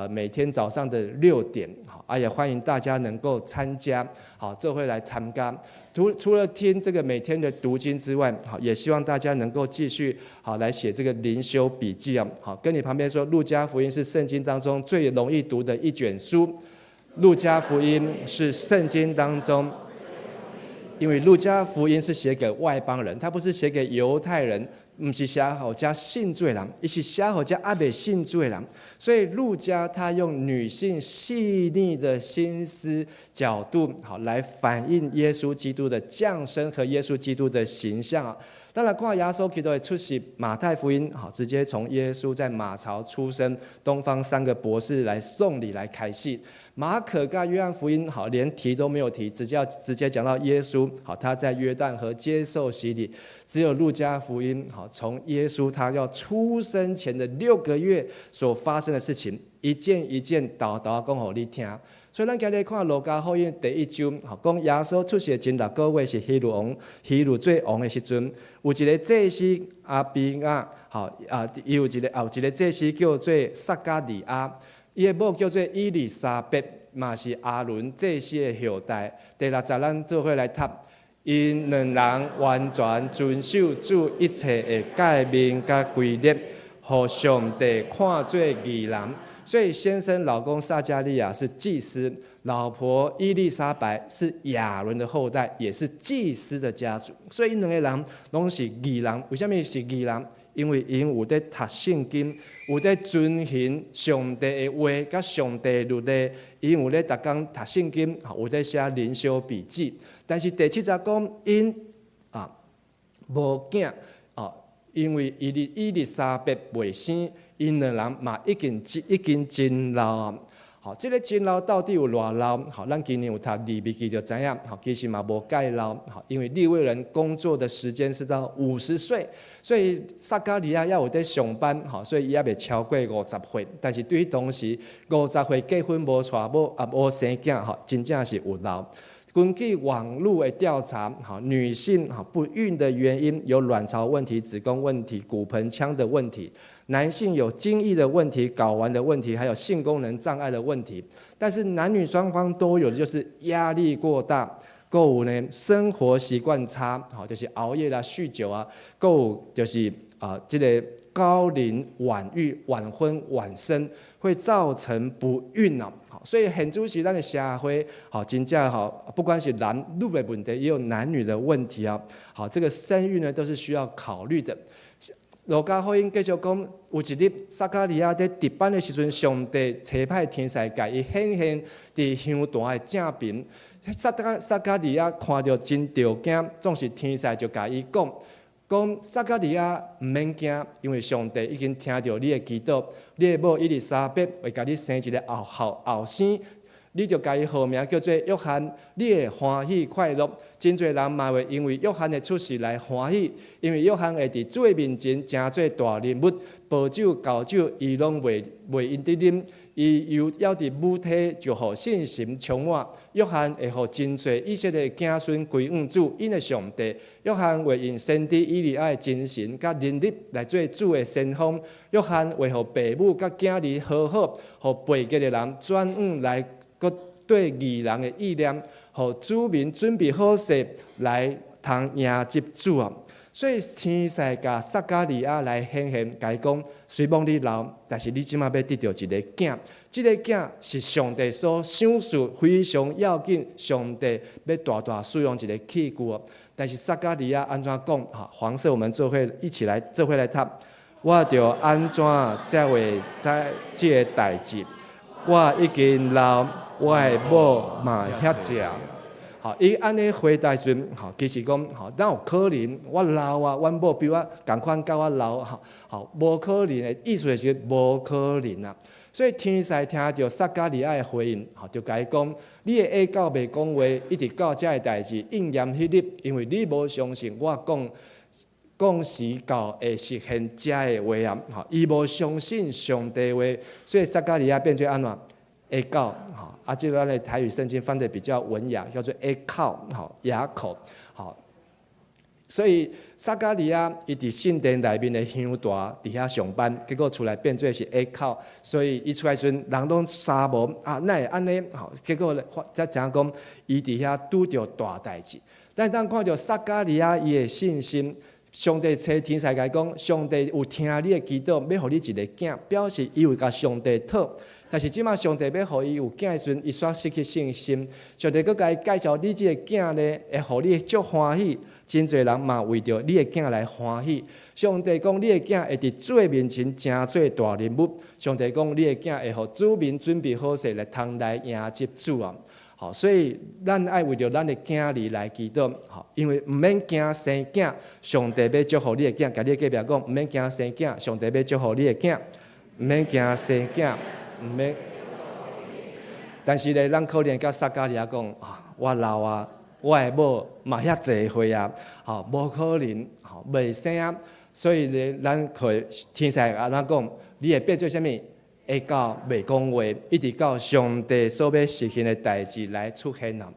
[SPEAKER 5] 每天早上的六點，好，啊也歡迎大家能夠參加，好，做伙來參加。除了聽這個每天的讀經之外，好，也希望大家能夠繼續好來寫這個靈修筆記啊，好，跟你旁邊說，路加福音是聖經當中最容易讀的一卷書。路加福音是聖經當中，因為路加福音是寫給外邦人，他不是寫給猶太人，毋是寫予遮信主的人，伊是寫予遮猶未信主的人。所以路加他用女性細膩的心思角度，好來反映耶穌基督的降生和耶穌基督的形象啊。當然，看耶穌基督的出世，馬太福音好，直接從耶穌在馬槽出生，東方三個博士來送禮來開始。馬可佮約翰福音好，連提都沒有提，直接講到耶穌好，他在約旦河接受洗禮。只有路加福音好，從耶穌他要出生前的6個月所發生的事情，一件一件沓沓講予你聽。所以咱今日看路加福音第一章，好，講耶穌出世前六個月是希律王希律做王的時陣，有一個祭司亞比亞，好啊，伊有一個啊，有一個祭司叫做撒迦利亞，伊的某叫做伊麗莎白，嘛是亞倫祭司的後代。第六節咱做伙來讀，𪜶兩人完全遵守主一切的誡命佮規律，予上帝看做義人。所以先生老公撒迦利亞是祭司，老婆伊麗莎白是亞倫的後代，也是祭司的家族。所以𪜶兩个人攏是義人。為啥物是義人？因為𪜶有佇讀聖經，有佇遵行上帝的話，佮上帝的律例，𪜶有咧逐工讀聖經，有佇寫靈修筆記。但是第七節講，𪜶啊無囝啊，因為伊麗莎白袂生，𪜶兩人嘛已經真老。好，這个真老到底有偌老？好，咱今年有讀利未記就知影。好，其實嘛無蓋老。好，因為利未人工作的時間是到50歲，所以撒迦利亞猶有佇上班。好，所以伊猶未超過50歲。但是對於當時五十歲結婚無娶某啊無生囝，吼，真正是有老。根據網路的調查，哈，女性哈不孕的原因有卵巢問題、子宮問題、骨盆腔的問題；男性有精液的問題、睾丸的問題，還有性功能障礙的問題。但是男女雙方都有的就是壓力過大，閣有呢生活習慣差，好，就是熬夜啦、酗酒啊，閣有就是啊這个高齡晚育、晚婚晚生，會造成不孕啊。所以現主時咱的社會，好，真正好，不管是男女的問題，也有男女的問題啊。好，這個生育呢，都是需要考慮的。路加福音繼續講，有一日撒迦利亞佇值班的時陣，上帝差派天使共伊顯現佇香壇的正爿。撒迦利亞看著真著驚，總是天使就共伊講，講撒迦利亞毋免驚，因為上帝已經聽著你的祈禱，你的某伊麗莎白會共你生一个後生，你就共伊號名叫做約翰，你會歡喜快樂。真濟人嘛會因為約翰的出世來歡喜，因為約翰會佇主的面前成做大人物，葡酒酵酒伊攏袂用得啉，伊又猶佇母體就予信心充滿。約翰會予真濟以色列子孫歸向主，𪜶的上帝。約翰會用先知以利亞的精神佮能力來做主的先鋒。約翰會予父母佮囝兒和好，予背逆的人轉向來，閣對義人的意念，予子民準備好勢來通迎接主啊！所以天使共撒迦利亞來顯現，共伊講：雖罔你老，但是你這馬欲得著一个囝。這个囝是上帝所賞賜，非常要緊。上帝欲大大使用一个器具哦。但是撒迦利亞按怎講？哈，黃色，我們做伙一起來做伙來讀。我著按怎才會知這个代誌？我已經老，我的某嘛遐濟。吼，伊按呢回答時陣，吼，其實講，吼，哪有可能？我老啊，阮某比我仝款佮我老，吼，吼，無可能的意思就是無可能啊。所以天使聽著撒迦利亞的回應，吼，就共伊講：你的下狗袂講話，一直到這个代誌應驗彼日，因為你無相信我講講時到會實現這个話啊！吼，伊無相信上帝話，所以撒迦利亞變做按怎？下狗，吼，啊，這個咱的台語聖經翻得比較文雅，叫做啞口，吼，啞口，吼。所以撒迦利亞伊佇聖殿內面的香台佇遐上班，結果出來變做是啞口，所以伊出來時陣人攏沙無啊，哪會按呢？吼，結果咧才知影講，伊佇遐拄著大代誌。咱當看著撒迦利亞伊的信心，上帝差天使共伊講，上帝有聽你的祈禱，欲予你一个囝，表示伊有共上帝討。但是這馬上帝欲予伊有囝的時陣，伊煞失去信心。上帝閣共伊介紹，你這个囝呢，會予你足歡喜。真濟人嘛為著你的囝來歡喜。上帝講你的囝會佇主的面前成做大人物。上帝講你的囝會予子民準備好勢來通來迎接主啊！吼，所以咱愛為著咱的囝兒來祈禱，吼，因為毋免驚生囝，上帝欲祝福你的囝。共你隔壁講，毋免驚生囝，上帝欲祝福你的囝，毋免驚生囝，毋免。但是咧，咱可能佮撒迦利亞講啊，我老啊。我的某嘛遐濟歲啊，吼，無可能，吼，袂生啊，所以咧，咱可以天使按怎講？你會變做啥物？會到袂講話，一直到上帝所欲實現的代誌來出現啊。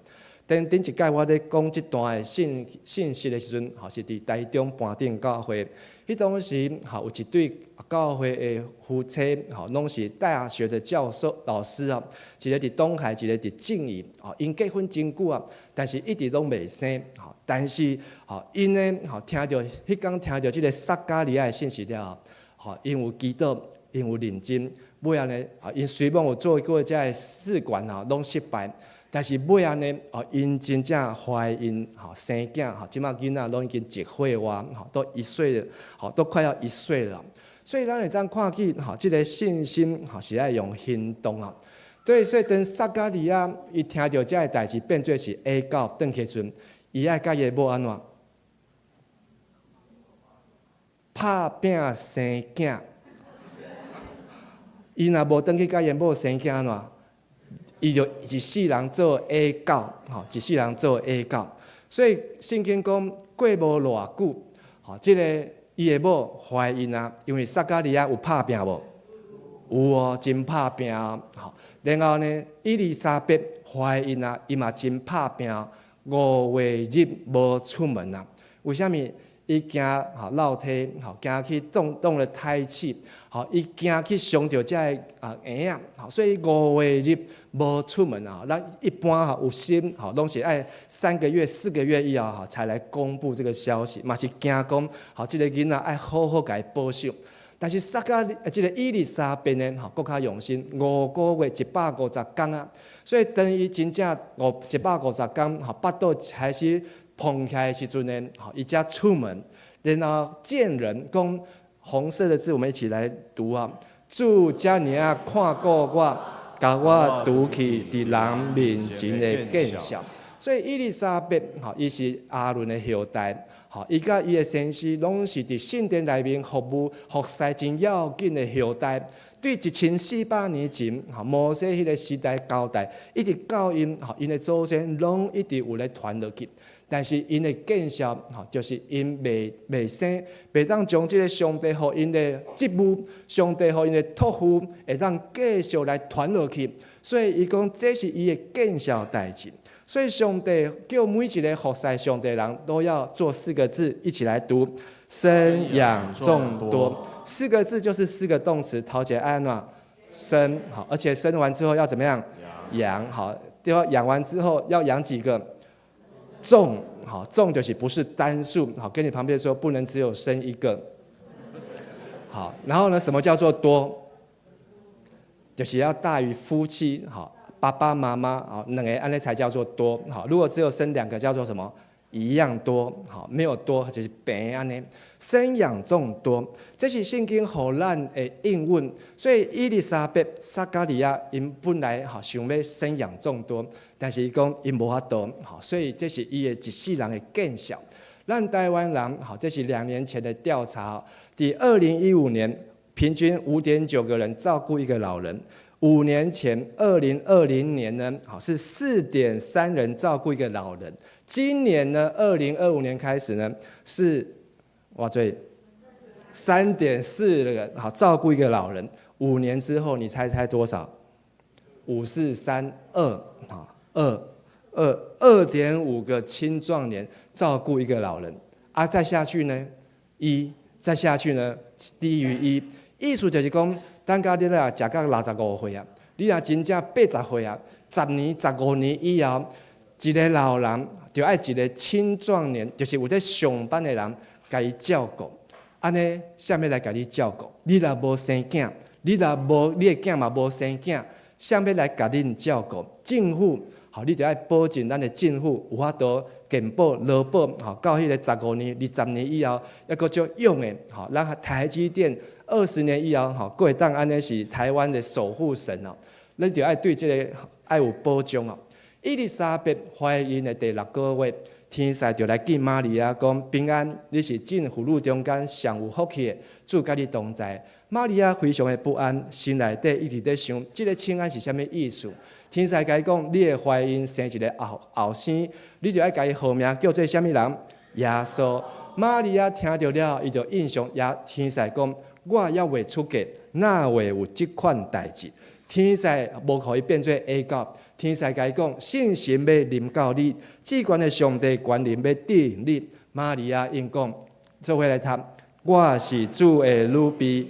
[SPEAKER 5] 頂頂一擺我咧講這段的信息的時陣，吼，是佇台中盤頂教會。彼當時，吼，有一對教會的夫妻，吼，攏是大學的教授老師啊，一个佇東海，一个佇正義，吼，𪜶結婚真久啊，但是一直攏袂生，吼，但是，吼，𪜶呢，吼，聽著彼工聽著這个撒迦利亞的信息了後，吼，𪜶有祈禱，𪜶有認真，尾仔呢，啊，𪜶雖罔有做過這个試管吼，攏失敗。但是尾仔呢，哦，𪜶真正懷孕，吼，生囝，吼，這馬囡仔攏已經一歲外，吼，都一歲了，吼，都快要一歲了。所以咱會當看見，吼，這个信心，吼，是愛用行動啊。對，所以當撒迦利亞伊聽著這个代誌變做是啞狗轉去時陣，伊愛佮伊的某按怎？拍拚生囝。伊若無轉去佮伊的某生囝按怎？伊就一世人做啞狗，吼，一世人做啞狗。所以聖經講過無偌久，吼，這个伊的某懷孕啊，因為撒迦利亞有拍拚無？有哦，真拍拚，吼。然後呢，伊麗莎白懷孕啊，伊嘛真拍拚，5月日無出門啊。為啥物？伊驚吼落胎，吼驚去動了胎氣，吼伊驚去傷著這个啊嬰仔，吼所以五月日無出門啊。咱一般吼有心吼，攏是愛3個月、4個月以後吼才來公布這個消息，嘛是驚講吼這个囡仔愛好好共伊保守。但是撒迦利這个伊麗莎白呢，吼閣較用心，5個月150工啊。所以當伊真正150工吼，腹肚開始膨起來的時陣呢，吼伊才出門，然後見人講紅色的字，我們一起來讀啊。主遮爾仔看顧我，共我除去佇人面前的見笑。所以伊麗莎白吼，伊是亞倫的後代，吼，伊佮伊的先生攏是佇聖殿內面服務服侍真要緊的後代。對1400年前，吼摩西彼个時代交代，一直到𪜶，吼𪜶的祖先攏一直有咧傳落去。但是𪜶的見笑，吼，就是𪜶袂生，袂當將這个上帝予𪜶的職務，上帝予𪜶的託付，會當繼續來傳落去。所以伊講這是伊的見笑代誌。所以上帝叫每一个服侍上帝的人都要做四個字，一起來讀：生養眾多。四個字就是四個動詞，頭一个按怎生好，而且生完之後要怎麼樣？養好，對吧？養完之後要養幾個？眾好，眾就是不是單數，好，跟你旁邊說不能只有生一個。好，然後呢，什麼叫做多？就是要大於夫妻，好，爸爸媽媽，好，兩个按呢才叫做多，好，如果只有生兩個，叫做什麼？一樣多，吼，沒有多，就是平按呢。生養眾多，這是聖經予咱的應允。所以伊麗莎白、撒迦利亞𪜶本來吼想欲生養眾多，但是伊講𪜶無法度，吼，所以這是伊的一世人的見笑。咱台灣人，吼，這是2年前的調查，佇2015年平均5.9個人照顧一個老人。5年前，2020年呢，吼是4.3人照顧一個老人。今年呢，2025年開始呢，是偌濟3.4個，好照顧一個老人。5年之後，你猜猜多少？五四三二啊，二二2.5個青壯年照顧一個老人。啊，再下去呢，一，再下去呢，低於一。意思就是講，等到你若食到65歲啊，你若真正80歲啊，10年、15年以後，一個老人就愛一個青壯年，就是有咧上班的人，共伊照顧。按呢，啥物來共你照顧？你若無生囝，你若無你的囝嘛無生囝，啥物來共恁照顧？政府，吼，你著愛保證咱的政府有法度健保、勞保，吼，到彼个15年、20年以後，猶閣足用的，吼，咱台積電20年以後，吼，閣會當按呢是台灣的守護神哦。咱著愛對這个愛有保障哦。伊麗莎白懷孕的第六個月，天使就來見瑪利亞講：平安，你是眾婦女中間上有福氣的，主佮你同在。瑪利亞非常的不安，心內底一直咧想，這个請安是啥物意思？天使共伊講：你會懷孕生一个後後生，你就愛共伊號名叫做啥物人？耶穌。瑪利亞聽著了，伊就應承耶天使講：我猶未出嫁，哪會有這款代誌？天使無予伊變做啞狗，天使共伊講：聖神欲臨到你，至懸的上帝權能欲遮蔭你。瑪利亞應講：做伙來讀，我是主的女婢，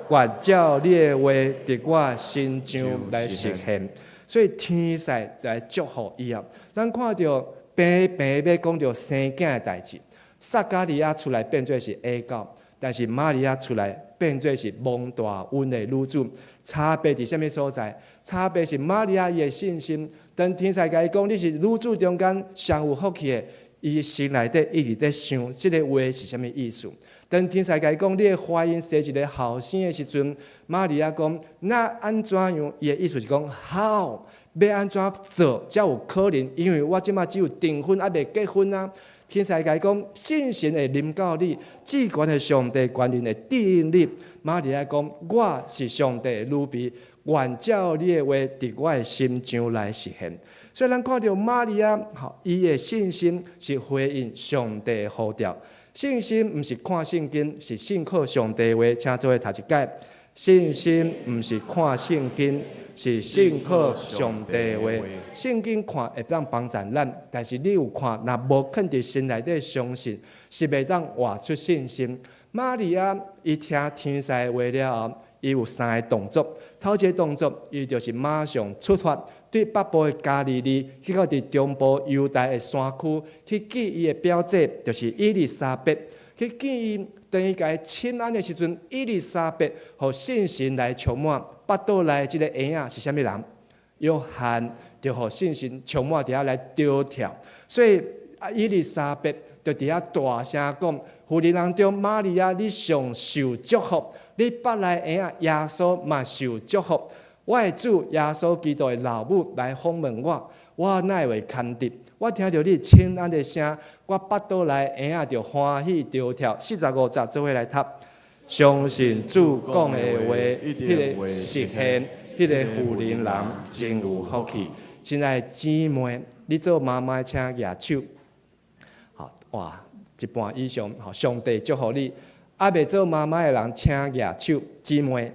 [SPEAKER 5] 願照你的話，佇我身上來實現。所以天使來祝福伊啊！咱看著平平欲講著生囝的代誌，撒迦利亞出來變做是啞狗，但是瑪利亞出來變做是蒙大恩的女子。差別佇啥物所在？差別是瑪利亞伊的信心。當天使共伊講你是女子中間上有福氣的，伊心內底一直佇想，這个話是啥物意思？當天使共伊講你會懷孕生一個後生的時陣，瑪利亞講那按怎樣？伊的意思是講 how 欲按怎做才有可能？因為我這馬只有訂婚，猶未結婚啊。天使共伊講，聖神會臨到你，至懸的上帝權能會遮蔭你。瑪利亞講，我是上帝的女婢，願照你的話，佇我的身上來實現。所以咱看著瑪利亞，吼，伊的信心是回應上帝的呼召。信心毋是看聖經，是信靠上帝話。請做伙讀一擺。信心毋是看聖經，是信靠上帝話。聖經看會當幫助咱，但是你有看，若無囥佇心內底相信，是袂當活出信心。瑪利亞伊聽天使的話了後，伊有三个動作。頭一个動作，伊就是馬上出發，對北部的加利利去到佇中部猶大的山區去見伊的表姐，就是伊麗莎白。去見伊，當伊共伊請安的時陣，伊麗莎白予聖神來充滿，腹肚內這个嬰仔是啥物人？約翰就予聖神充滿佇遐來跳跳，所以啊，伊麗莎白就佇遐大聲講：婦人當中，瑪利亞，你上受祝福，你腹內嬰仔耶穌嘛受祝福。我的主耶穌基督的老母來訪問我，我哪會堪得？我聽著你請安的聲，我腹肚內嬰仔就歡喜跳跳。45節做伙來讀，相信主講的話，彼个實現，彼个婦人人真有福氣。親愛的姊妹，你做媽媽請舉手。好哇，一半以上，吼，上帝祝福你。猶未做媽媽的人，請舉手。姊妹，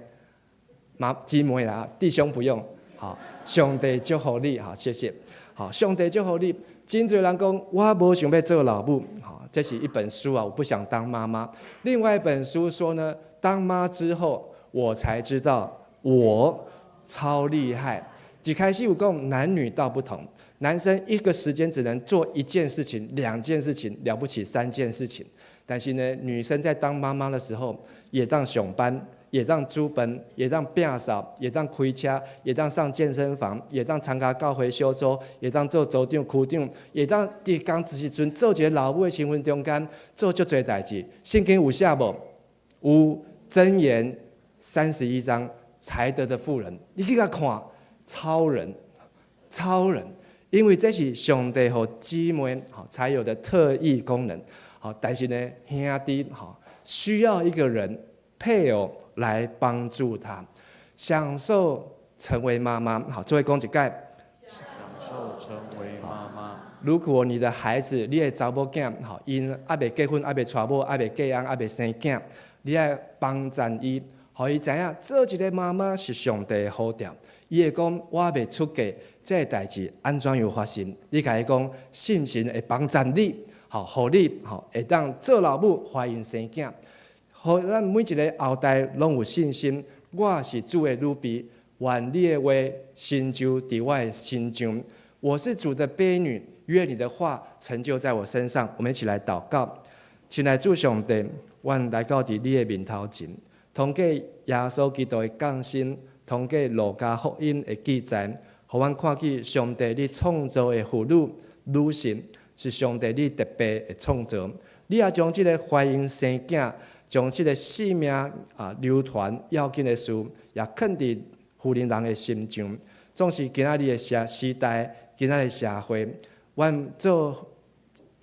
[SPEAKER 5] 媽姊妹啦，弟兄不用。好，上帝祝福你，好，謝謝。好，上帝祝福你。真濟人講，我無想欲做老母。好，這是一本書啊，我不想當媽媽。另外一本書說呢，當媽之後，我才知道我超厲害。一開始有講男女道不同，男生一個時間只能做一件事情、兩件事情，了不起三件事情。但是呢，女生在當媽媽的時候，也當上班，會當煮飯，會當摒掃，會當開車，會當上健身房，會當參加教會小組，會當做組長、區長，會當佇仝時陣做一个老母的身份中間做足濟代誌。聖經有寫無？有箴言31章，才德的婦人，你去共看，超人，超人，因為這是上帝予姊妹吼才有的特異功能。好，但是呢，兄弟吼需要一個人配偶來幫助他，享受成為媽媽。好，做伙講一擺。
[SPEAKER 4] 享受成為媽媽。
[SPEAKER 5] 如果你的孩子，你的查某囝，吼，𪜶猶未結婚，猶未娶某，猶未嫁翁，猶未生囝，你愛幫贊伊，予伊知影做一个媽媽是上帝的呼召。伊會講我未出嫁，這个代誌按怎樣發生？你共伊講，信神會幫贊你，吼，予你吼會當做老母，懷孕生囝，予咱每一个後代攏有信心。我是主的女婢，願你的話成就佇我的身上。我是主的婢女，願你的話成就在我身上。我們一起來禱告，親愛主上帝，阮來到佇你的面頭前，通過耶穌基督的降生，通過路加福音的記載，予阮看見上帝你創造的婦女女性是上帝你特別的創造。你也將這个懷孕生囝，將這个性命啊流傳要緊的事，也囥佇婦人人的心上。總是今仔日的社時代，今仔日的社會，阮做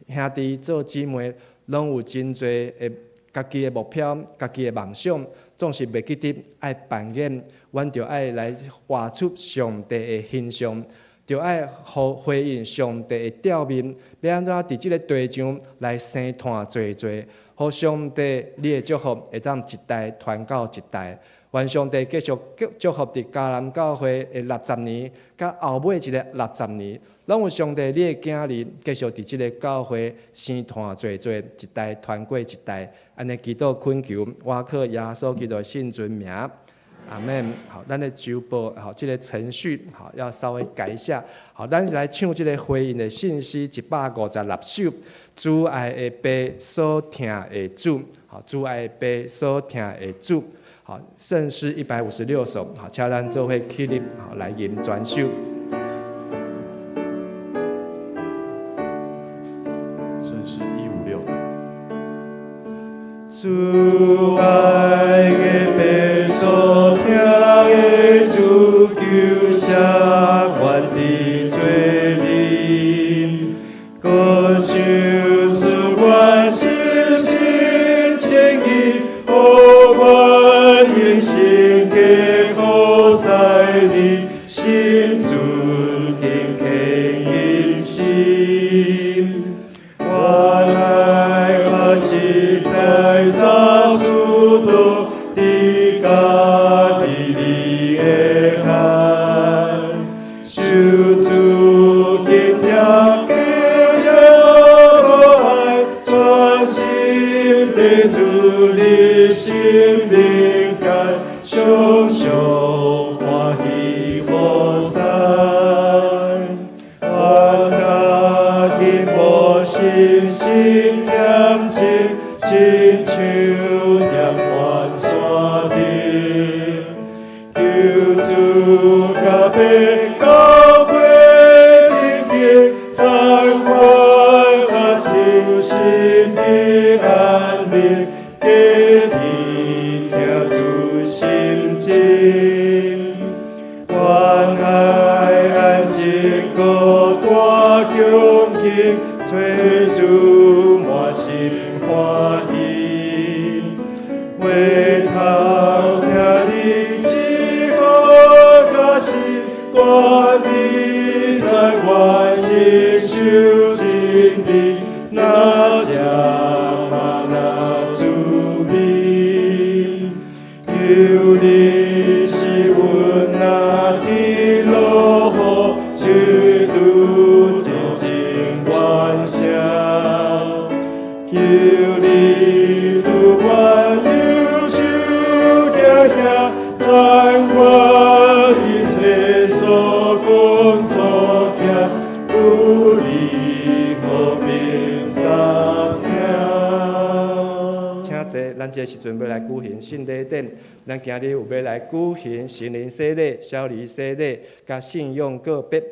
[SPEAKER 5] 兄弟做姊妹，攏有真濟的家己的目標、家己的夢想，總是袂記得愛扮演，阮著愛來活出上帝的形象，著愛予回應上帝的召命，欲按怎佇這个地上來生湠濟濟，予上帝你的祝福會當一代傳到一代。願上帝繼續祝福佇迦南教會的六十年，佮後尾一个六十年，攏有上帝你的囝兒繼續佇這个教會生湠濟濟，一代傳過一代。按呢祈禱懇求，我靠耶穌基督的聖尊名，阿門。好，咱的周報好，這个程序好要稍微改一下。好，咱來唱這个回應的信息156首，主愛的爸所疼的主，好，主愛的爸所疼的主。好，聖詩156首，好，請咱做伙起立，好，來吟全首。
[SPEAKER 3] 聖詩156。
[SPEAKER 4] 主愛的爸所疼的主，求赦阮的罪孽，閣賞賜阮信心謙意，予阮永生加服侍你，心主敬虔殷心。我愛學習在早速度的加利利的海，受主敬聽加有愛，專心地主你心靈間，常常歡喜服侍。我答應無信心恬靜，親像點雲山頂，求主甲爸高過親近，讚我學習心的安寧，繼續聽主心情。願愛安靜閣大恭敬，揣主滿心歡喜。話頭聽你一好教示，願你在我是受真理，若食嘛若滋味。求你使阮若天落雨，就拄真正完成。求你拄阮右手行遐，讚我一切所講所行，有你和平三聽。
[SPEAKER 5] 咱這個時陣欲來舉行聖禮典，咱今日有欲來舉行成人洗禮、小兒洗禮，佮信仰告別。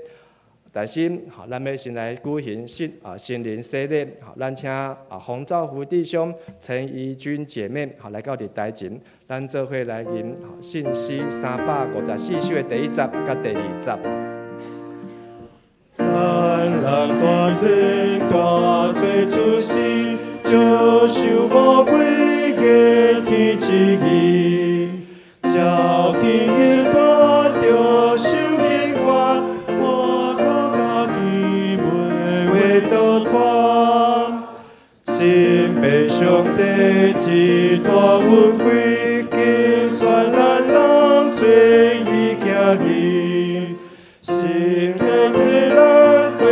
[SPEAKER 5] 但是，吼，咱欲先來舉行成人洗禮，吼，咱請洪兆福弟兄、陳怡君姐妹，吼，來到佇台前，咱做伙來吟信詩354首的第一節佮第二節。
[SPEAKER 4] 咱人大罪大罪出世，就受魔鬼的天旨意，照天的大著受刑罰，我靠家己袂會逃脫。神父上帝這大恩惠，揀選咱人做伊囝兒，神天替咱擔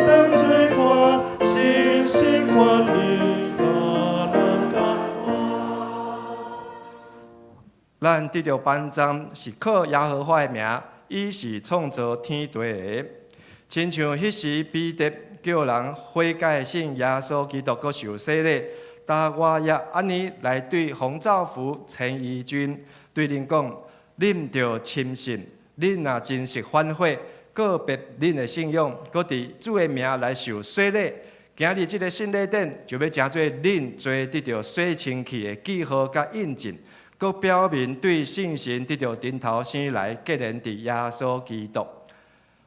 [SPEAKER 4] 當罪過，深深願意共咱同活。
[SPEAKER 5] 咱得著頒章是靠耶和華的名，伊是創造天地的。親像彼時彼得叫人悔改信耶穌基督，閣受洗禮，今我也按呢來對洪兆福、陳怡君對恁講：恁著深信，恁若真實反悔，告別恁的信仰，閣佇主的名來受洗禮。今日這個聖禮典就欲成做恁罪得著洗清氣的記號佮印證，閣表明對聖神得著重頭生來，結連佇耶穌基督。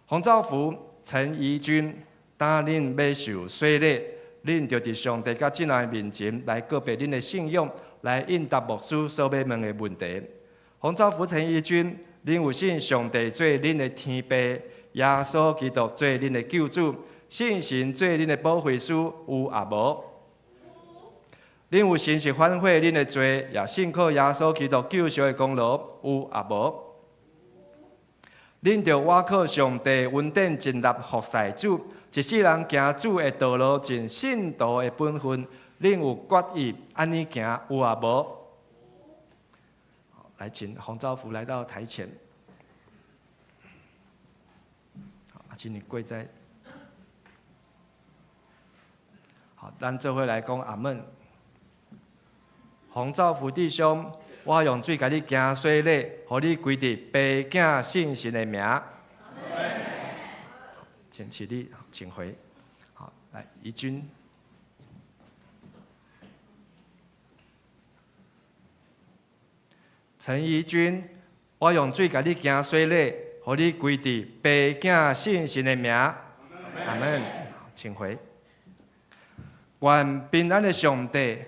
[SPEAKER 5] 洪兆福、陳怡君，當恁欲受洗禮，恁就佇上帝佮眾人面前來告別恁的信仰，來應答牧師所欲問的問題。洪兆福、陳怡君，恁有信上帝做恁的天父，耶穌基督做恁的救主，聖神做恁的保惠師，有抑無？恁有誠實反悔恁的罪，也信靠耶穌基督救贖的功勞，有抑無？恁著倚靠上帝恩典盡力服侍主，一世人行主的道路，盡信徒的本分。恁有決意按呢行，有抑無？來，請洪兆福來到台前。好，請你跪在。好，咱做伙來講阿們。洪兆福弟兄，我用水共你行洗禮，予你歸佇父囝聖神的名。請起立，請回。好，來，怡君。陳怡君，我用水共你行洗禮，予你歸佇父囝聖神的名。阿們。請回。願平安的上帝，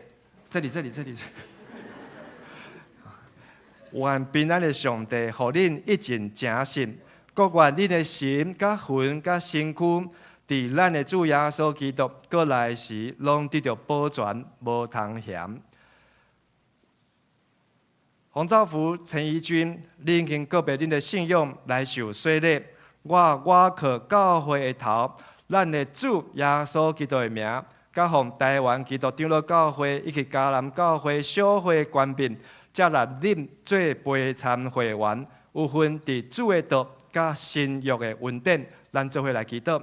[SPEAKER 5] 這裡，這裡，這裡。願平安的上帝，予恁一盡誠實，閣願恁的心、佮魂、佮身軀，佇咱的主耶穌基督閣來時，攏得著保全，無通嫌。洪兆福、陳怡君，恁已經告別恁的信仰來受洗禮，我倚靠教會的頭，咱的主耶穌基督的名，佮奉台灣基督長老教會以及迦南教會小會權柄，接納恁做陪參會員，有份佇主的道佮新約的恩典，咱做伙來祈禱。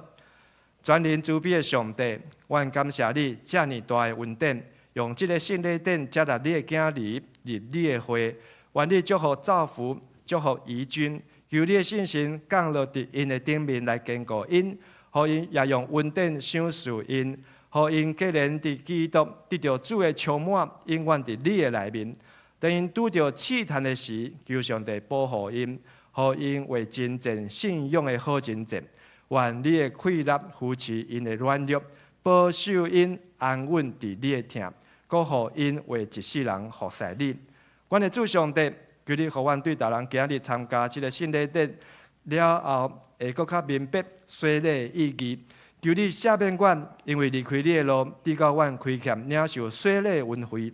[SPEAKER 5] 全能慈悲的上帝，阮感謝你遮爾大的恩典，用這个聖禮典接納你的囝兒入你的會，願你祝福造福，祝福怡君，求你的聖神降落佇𪜶的頂面來堅固𪜶，予𪜶也用恩典賞賜𪜶，予𪜶結連佇基督，得著主的充滿，永遠佇你的內面。當𪜶拄著試探的時，求上帝保護𪜶，予𪜶畫真正信仰的好征戰。願你的氣力扶持𪜶的軟弱，保守𪜶安穩佇你的疼，閣予𪜶畫一世人服侍你。阮的主上帝，求你予阮對逐人今日參加這个聖禮典了後，會閣較明白洗禮的意義。求你赦免阮，因為離開你的路，直到阮虧欠領受洗禮的恩惠。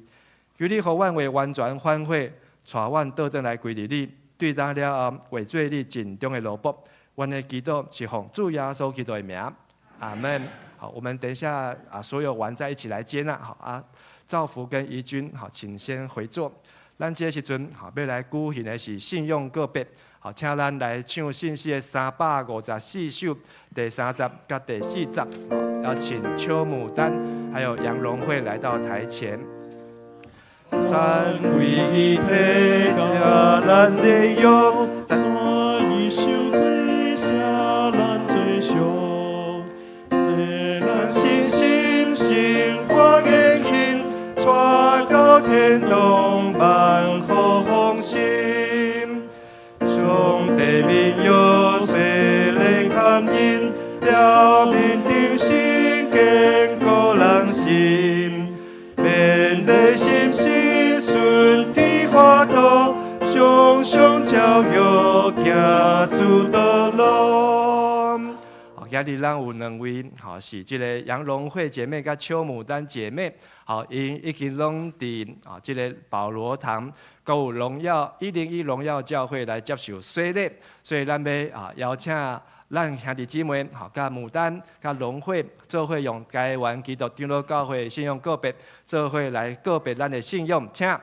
[SPEAKER 5] 求你予阮會完全反悔，帶阮倒轉來歸佇你，對咱了後畫做你盡忠的奴僕。阮的祈禱是奉主耶穌基督的名，阿們。好，我們等一下啊，所有完再一起來接納。好啊，造福跟怡君，好，請先回座。咱這個時陣，好，欲來舉行的是信仰告別。好，請咱來唱信詩的354首第三節佮第四節。要請邱牡丹還有楊榮惠來到台前。
[SPEAKER 4] 神為伊體拆咱的約，
[SPEAKER 7] 山伊受虧捨咱罪償，使咱
[SPEAKER 4] 信心生活言行，帶到天堂萬福豐盛。上帝面約洗禮感恩，表明定心堅固人心，勉勵信心順天化道，常常照約行主道路。
[SPEAKER 5] 好，今日咱有兩位，吼，是這个楊榮惠姐妹佮邱牡丹姐妹，好，𪜶已經攏佇啊這个保羅堂，閣有榮耀101榮耀教會來接受洗禮，所以咱欲啊邀請咱兄弟姊妹，吼，佮牡丹、佮榮惠做伙用台灣基督長老教會的信仰告白，做伙來告白咱的信仰，請。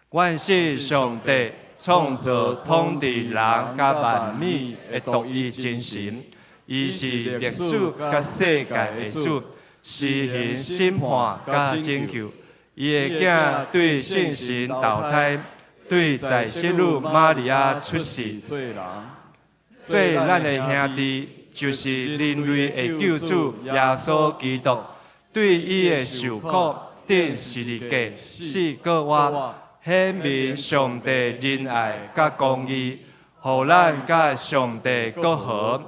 [SPEAKER 5] 阮信上帝創造統治人佮萬物的獨一真神，伊是歷史佮世界的主，施行審判佮拯救。伊的囝對聖神投胎，對在聖女瑪利亞出世，
[SPEAKER 3] 做人，
[SPEAKER 5] 做咱的兄弟，就是人類的救主耶穌基督。對伊的受苦，釘十字架，死閣活，顯明上帝仁愛佮公義，予咱佮上帝閣和。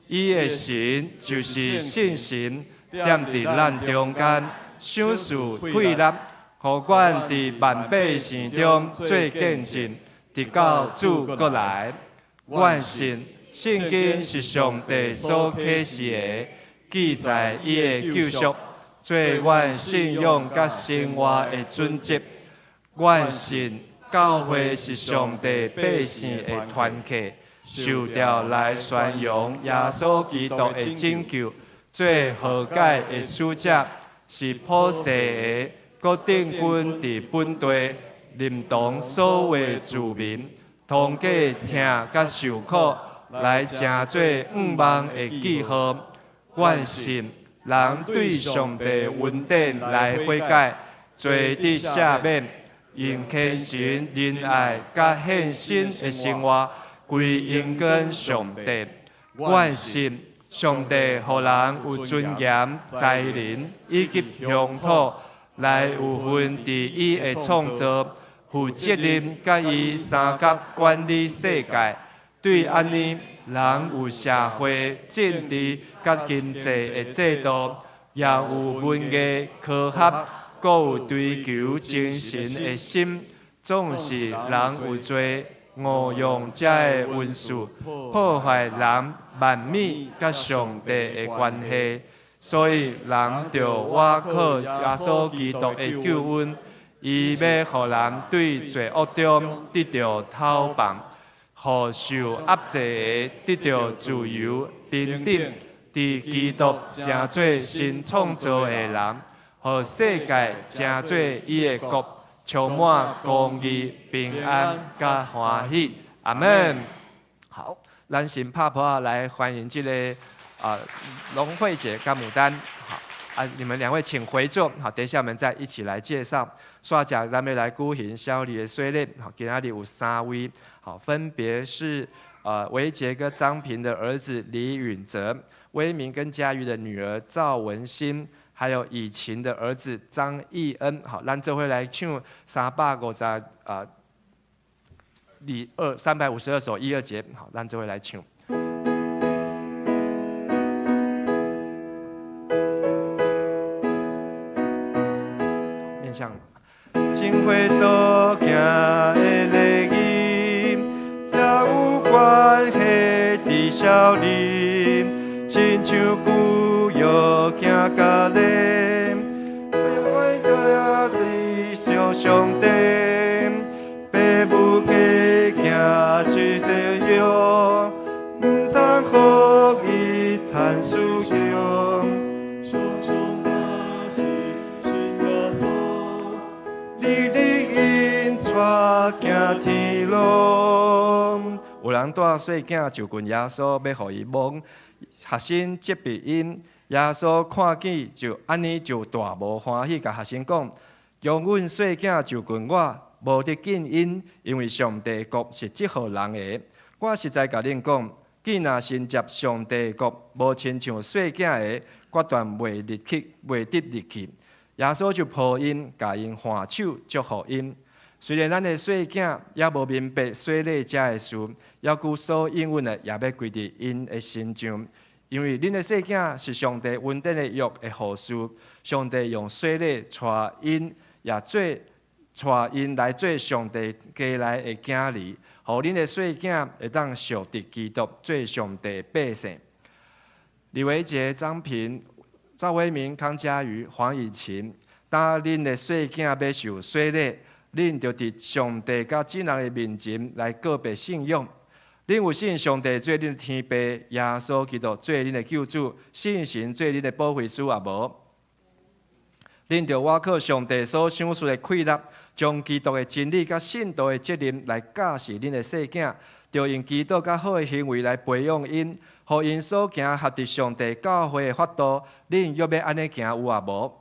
[SPEAKER 5] 伊的神就是聖神，踮佇咱中間，賞賜氣力，予阮佇萬百姓中做見證，直到主閣來。阮信聖經是上帝所啟示的，記載伊的救贖，做阮信仰佮生活的準則。阮信教會是上帝百姓的團體，受召來宣揚耶穌基督的拯救，做和解的使者，是普世的，閣定居佇本地，認同所有住民，通過疼佮受苦來成做向望的記號。阮信人對上帝恩典來悔改，罪得赦免，用虔誠仁愛佮獻身的生活歸榮光上帝。阮信上帝予人有尊嚴、才能以及鄉土，來有份佇伊的創造，負責任佮伊相佮管理世界。對按呢，人有社會、政治佮經濟的制度，也有文藝、科學，閣有追求精神的心。總是人有罪，誤用這个恩賜，破壞人萬物佮上帝的關係。所以人著倚靠耶穌基督的救恩，伊欲予人對罪惡中得著透放，予受壓制的得著自由平等，佇基督成做新創造的人，予世界成做伊的國，充滿公義、平安佮歡喜。阿門。好，咱先拍噗仔來歡迎這個啊龍慧姐佮牡丹。好啊，你們兩位請回座。好，等一下我們再一起來介紹。煞來咱欲來舉行小禮的洗禮。好，今仔日有三位，好，分別是維傑跟張平的兒子李允哲，威明跟佳瑜的女兒趙文新，還有以晴的兒子張義恩。好，咱做伙來唱350啊二二352首一二節。好，咱做伙來唱。面向。
[SPEAKER 4] 聖會所行的禮儀，也有關係佇小禮，親像舊約行甲禮，我對上帝，爸母家行水的約，毋通予伊趁使用。
[SPEAKER 3] 常常若是信耶穌，
[SPEAKER 4] 日日𪜶帶行天路。
[SPEAKER 5] 有人帶細囝就近耶穌，欲予伊摸，學生責備𪜶。耶穌看見就按呢就大無歡喜，共學生講：强阮细囝就近我，无得禁𪜶，因为上帝国是这号人的。我实在共恁讲，囝若承接上帝国，无亲像细囝的，决断袂入去，袂得入去。耶稣就抱𪜶，共𪜶挽手，祝福𪜶。虽然咱的细囝犹无明白洗礼遮的事，犹阁所应允的也欲归伫𪜶的身上，因为恁的细囝是上帝恩典的约的后嗣，上帝用洗礼带𪜶，也做带𪜶来做上帝家内的囝儿，予恁的细囝会当属得基督，做上帝的百姓。李维杰、张平、赵威明、康佳瑜、黄以琴，当恁的细囝欲受洗礼，恁就伫上帝佮众人的面前来告白信仰。恁有信上帝做恁的天父，耶稣基督做恁的救主，圣神做恁的保惠师，也无？恁著倚靠上帝所赏赐的气力，将基督的真理佮信徒的责任来教示恁的细囝，著用祈祷佮好的行为来培养𪜶，予𪜶所行合伫上帝教诲的法度。恁欲欲按呢行有也无？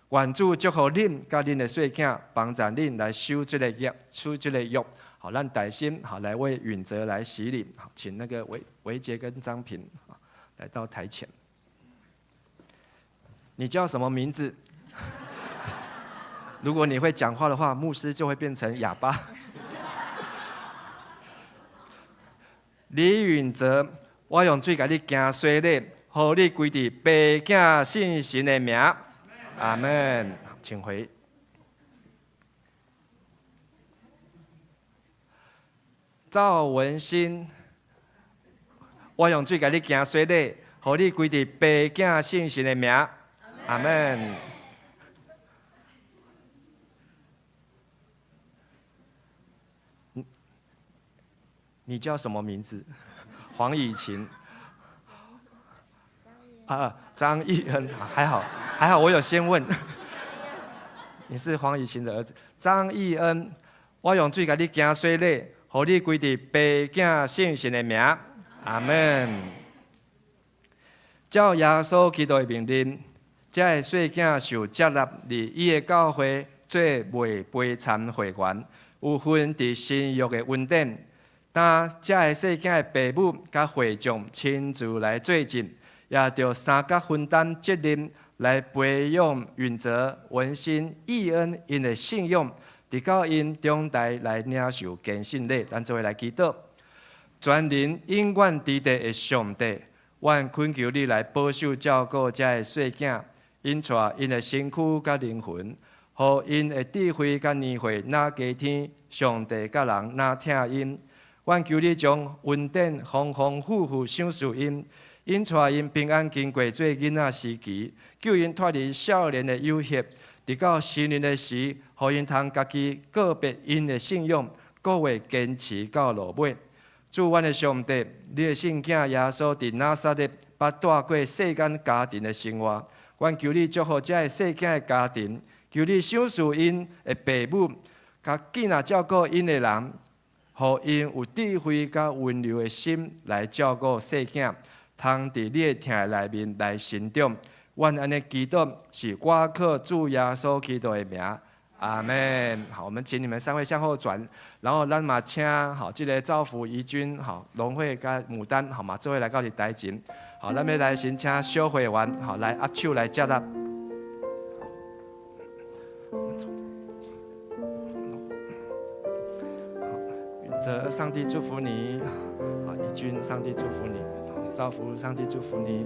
[SPEAKER 5] 愿主祝福恁佮恁的细囝，帮助恁来守这个约，守这个约。好，咱大心好来为允泽来洗礼。好，请那个维维杰跟张平来到台前。你叫什么名字？如果你会讲话的话，牧师就会变成哑巴。李允泽，我用水共你行洗礼，予你归伫爸囝圣神的名。阿门。请回。赵文新，我用水共你行洗礼，予你归伫爸囝圣神的名。阿门。你叫什么名字？黄以琴。啊，张义恩，还好，还好，我有先问。你是黄以琴的儿子，张义恩。我用水共你行洗礼，予你归伫爸囝圣神的名。阿门。照耶稣基督的命令，这个细囝受接纳伫伊的教会做袂陪参会员，有份伫新约的恩典。当这个细囝的爸母佮会众亲自来做证，也著相佮分担责任来培养允泽、文心、义恩𪜶的信仰，直到𪜶长大来领受坚信礼。咱做伙来祈祷，全能永远伫地的上帝，阮恳求你来保守照顾这个细囝，𪜶带𪜶的身躯佮灵魂，予𪜶的智慧佮年岁若加添，上帝佮人若疼𪜶。阮求你将恩典丰丰富富赏赐𪜶，𪜶带𪜶平安经过做囡仔时期，救𪜶脱离少年的诱惑，直到成年的时，予𪜶通家己告别𪜶的信仰，阁会坚持到落尾。主，阮的上帝，你的圣囝耶稣伫拿撒勒捌带过世间家庭的生活，阮求你祝福这个细囝的家庭，求你赏赐𪜶的爸母，佮囝仔照顾𪜶的人，予𪜶有智慧佮温柔的心来照顾细囝，通伫你的疼内面来成长。阮按呢祈祷，是倚靠主耶稣基督的名，阿门。好，我们请你们三位向后转，然后咱嘛请好这个造福怡君，好龙慧佮牡丹，好嘛，做伙来到伫台前。好，咱欲来先请小会员，好来握手来接纳。泽，上帝祝福你。好，怡君，上帝祝福你。造福，上帝祝福你。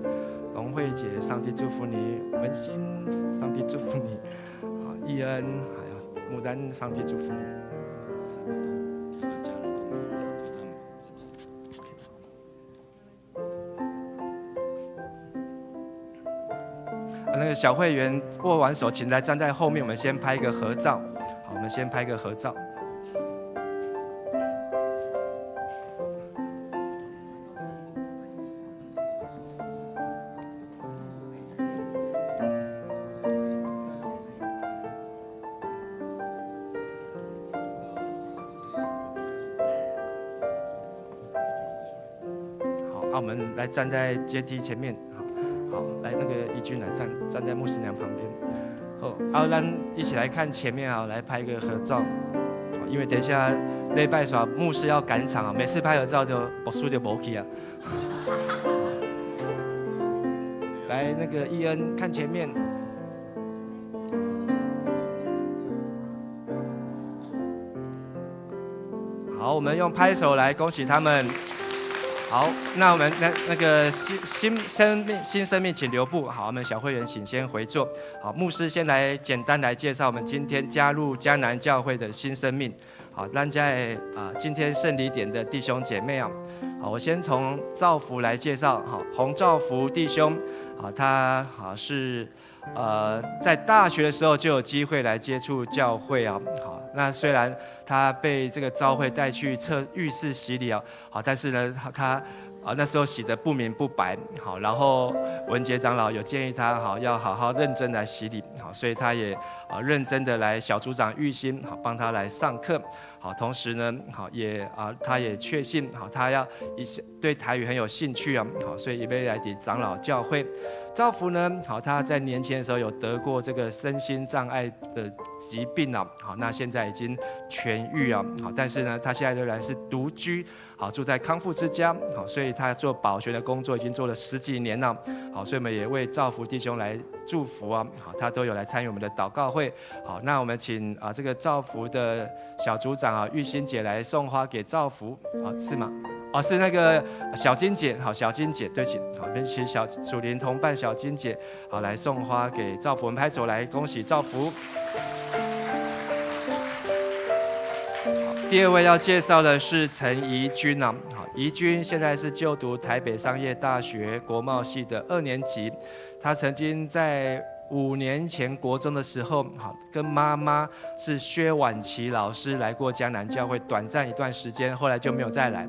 [SPEAKER 5] 龙慧姐，上帝祝福你。文心，上帝祝福你。好，义恩，还有牡丹，上帝祝福你。
[SPEAKER 8] 四个都除了家人都没有，就他们自己。
[SPEAKER 5] 啊，那个小会员握完手，请来站在后面，我们先拍一个合照。好，我们先拍个合照。我们来站在阶梯前面，好，好，来那个怡君来站在牧师娘旁边。好，啊，咱一起來看前面啊，來拍一個合照。因為等一下禮拜煞牧師要趕場啊，每次拍合照就牧師就無去啊。來，那個伊恩看前面。好，我們用拍手來恭喜他們。好，那我們那個新生命，請留步。好，我們小會員請先回座。好，牧師先來簡單來介紹我們今天加入迦南教會的新生命。好，咱在啊，今天聖禮典的弟兄姐妹啊，好，我先從兆福來介紹。好，洪兆福弟兄，好，他好是在大學的時候就有機會來接觸教會啊。好，那雖然他被這個召會帶去測浴室洗禮啊，好，但是呢，他啊那時候洗得不明不白，好，然後文傑長老有建議他，好，要好好認真來洗禮，好，所以他也啊認真的來小組長玉心，好，幫他來上課，好，同時呢，好也啊他也確信，好，他要一些對台語很有興趣啊，好，所以伊欲來佇長老教會。兆福呢，好，他在年輕的時候有得過這個身心障礙的疾病啊，好，那現在已經痊癒啊，好，但是呢，他現在仍然是獨居，好，住在康復之家，好，所以他做保全的工作已經做了十幾年了，好，所以我們也為兆福弟兄來祝福啊，好，他都有來參與我們的禱告會，好，那我們請啊這個兆福的小組長啊玉心姐來送花給兆福，好，是嗎？哦，是那個小金姐，好，小金姐，對不起，好，跟請小屬靈同伴小金姐，好，來送花給兆福，我們拍手來恭喜兆福。第二位要介紹的是陳怡君啊，好，怡君現在是就讀台北商業大學國貿系的二年級，他曾經在5年前國中的時候，好，跟媽媽是薛婉琪老師來過迦南教會短暫一段時間，後來就沒有再來。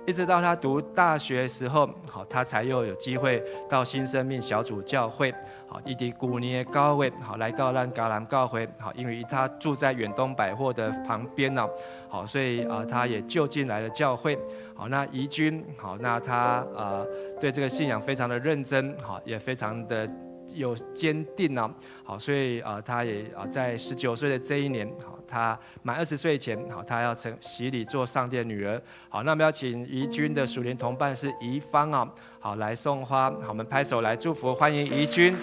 [SPEAKER 5] 一直到他讀大學時候，好，他才又有機會到新生命小組教會，好，伊佇舊年的九月，好，來到咱迦南教會，好，因為他住在遠東百貨的旁邊呢，好，所以啊，他也就近來了教會，好，那怡君，好，那他對這個信仰非常的認真，好，也非常的有堅定呢，好，所以啊，他也啊在19歲的這一年，好，他滿20歲前，好，他要成洗禮做上帝的女兒。好，那我們要請怡君的屬靈同伴是怡芳啊，好，來送花，好，我們拍手來祝福，歡迎怡君。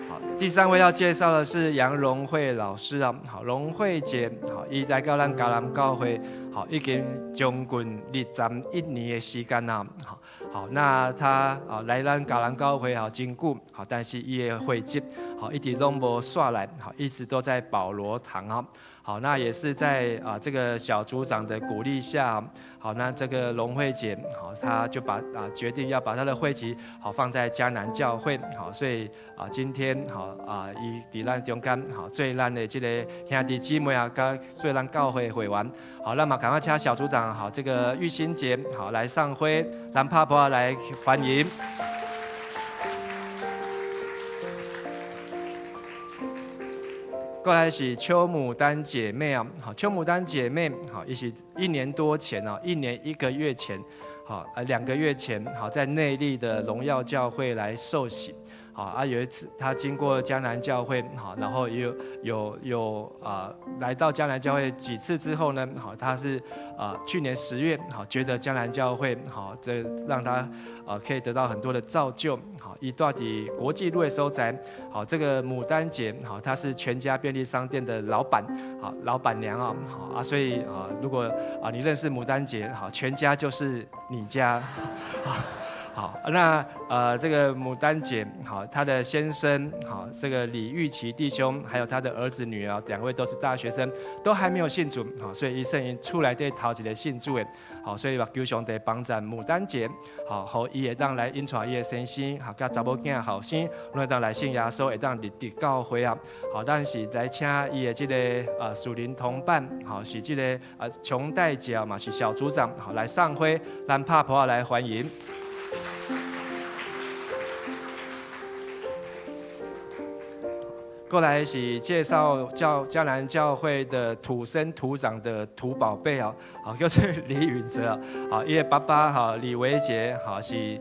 [SPEAKER 5] 好，第三位要介紹的是楊榮惠老師啊，好，榮惠姐，好，伊來到咱迦南教會，好，已經將近21年的時間啦，好。好，那他啊來咱迦南教會好真久，好，但是伊的會籍好一直攏無煞來，好，一直都在保羅堂啊。好，那也是在啊這個小組長的鼓勵下，好，那這個龍慧姐，好，她就把啊決定要把她的會籍好放在迦南教會，好，所以啊今天好啊伊佇咱中間，好，做咱的這個兄弟姊妹啊，佮做咱教會會員，好，那麼趕快請小組長好，這個玉心姐好來上花，咱拍噗仔來歡迎。過來是邱牡丹姐妹啊，好，邱牡丹姐妹，好，伊是一年多前啊，1年1個月前，好，2個月前，好，在內壢的榮耀教會來受洗，好啊，有一次她經過迦南教會，好，然後有啊來到迦南教會幾次之後呢，好，她是啊去年10月，好，覺得迦南教會，好，這讓她啊可以得到很多的造就，好，伊住佇國際路的所在，好，這個牡丹姐，好，她是全家便利商店的老闆，好，老闆娘啊，好啊，所以啊，如果啊你認識牡丹姐，好，全家就是你家，好，那這個牡丹姐，好，她的先生，好，這個李玉琪弟兄，還有他的兒子女兒，兩位都是大學生，都還沒有信主，好，所以伊算𪜶厝內底頭一個信主的，好，所以嘛求上帝幫助牡丹姐，好，予伊會當來引帶伊的先生，好，佮查某囝後生，攏會當來信耶穌，會當入佇教會啊，好，咱是來請伊的這個屬靈同伴，好，是這個瓊黛姐嘛，是小組長，好，來送花，咱拍噗仔來歡迎。過來是介紹教迦南教會的土生土長的土寶貝哦，好，就是李允哲，好，伊的爸爸好李維杰，好是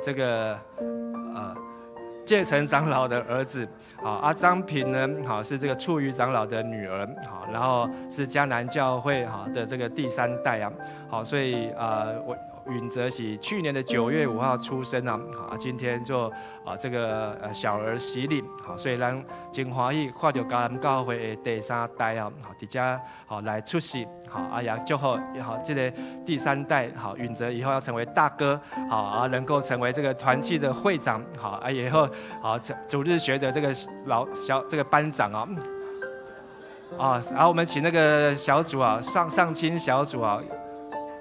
[SPEAKER 5] 這個介成長老的兒子，好啊，張平呢，好是這個處瑜長老的女兒，好，然後是迦南教會哈的這個第三代啊，好，所以我允澤是去年的9月5號出生啊，好，今天做啊這個小兒洗禮，好，所以咱真歡喜看著迦南教會的第三代啊，好，佇遮好來出席，好，啊也祝福好這個第三代好允澤以後要成為大哥，好啊能夠成為這個團契的會長，好啊以後好主日學的這個老小這個班長啊，啊，然後我們請那個小組啊上上親小組啊。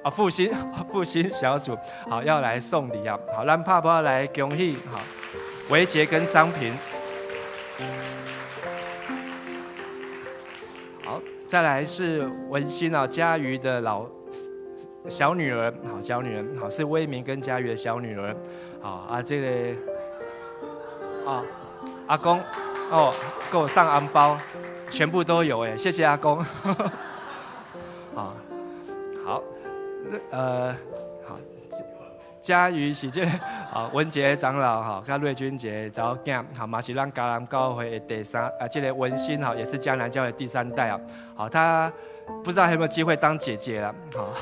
[SPEAKER 5] 啊，復興小組好要來送禮啊，好，咱拍噗仔來恭喜好，維傑跟張平，好，再來是文心啊，嘉瑜的老小女兒，好小女兒，好是威明跟嘉瑜的小女兒，好啊，這個啊阿公哦，給我上紅包，全部都有哎，謝謝阿公，啊好。好，嘉瑜是這個啊，文傑長老哈，佮瑞君姐查某囝，好嘛是咱迦南教會的第三啊，這個文心哈也是迦南教會第三代啊，好，他不知道還有沒有機會當姐姐了，好，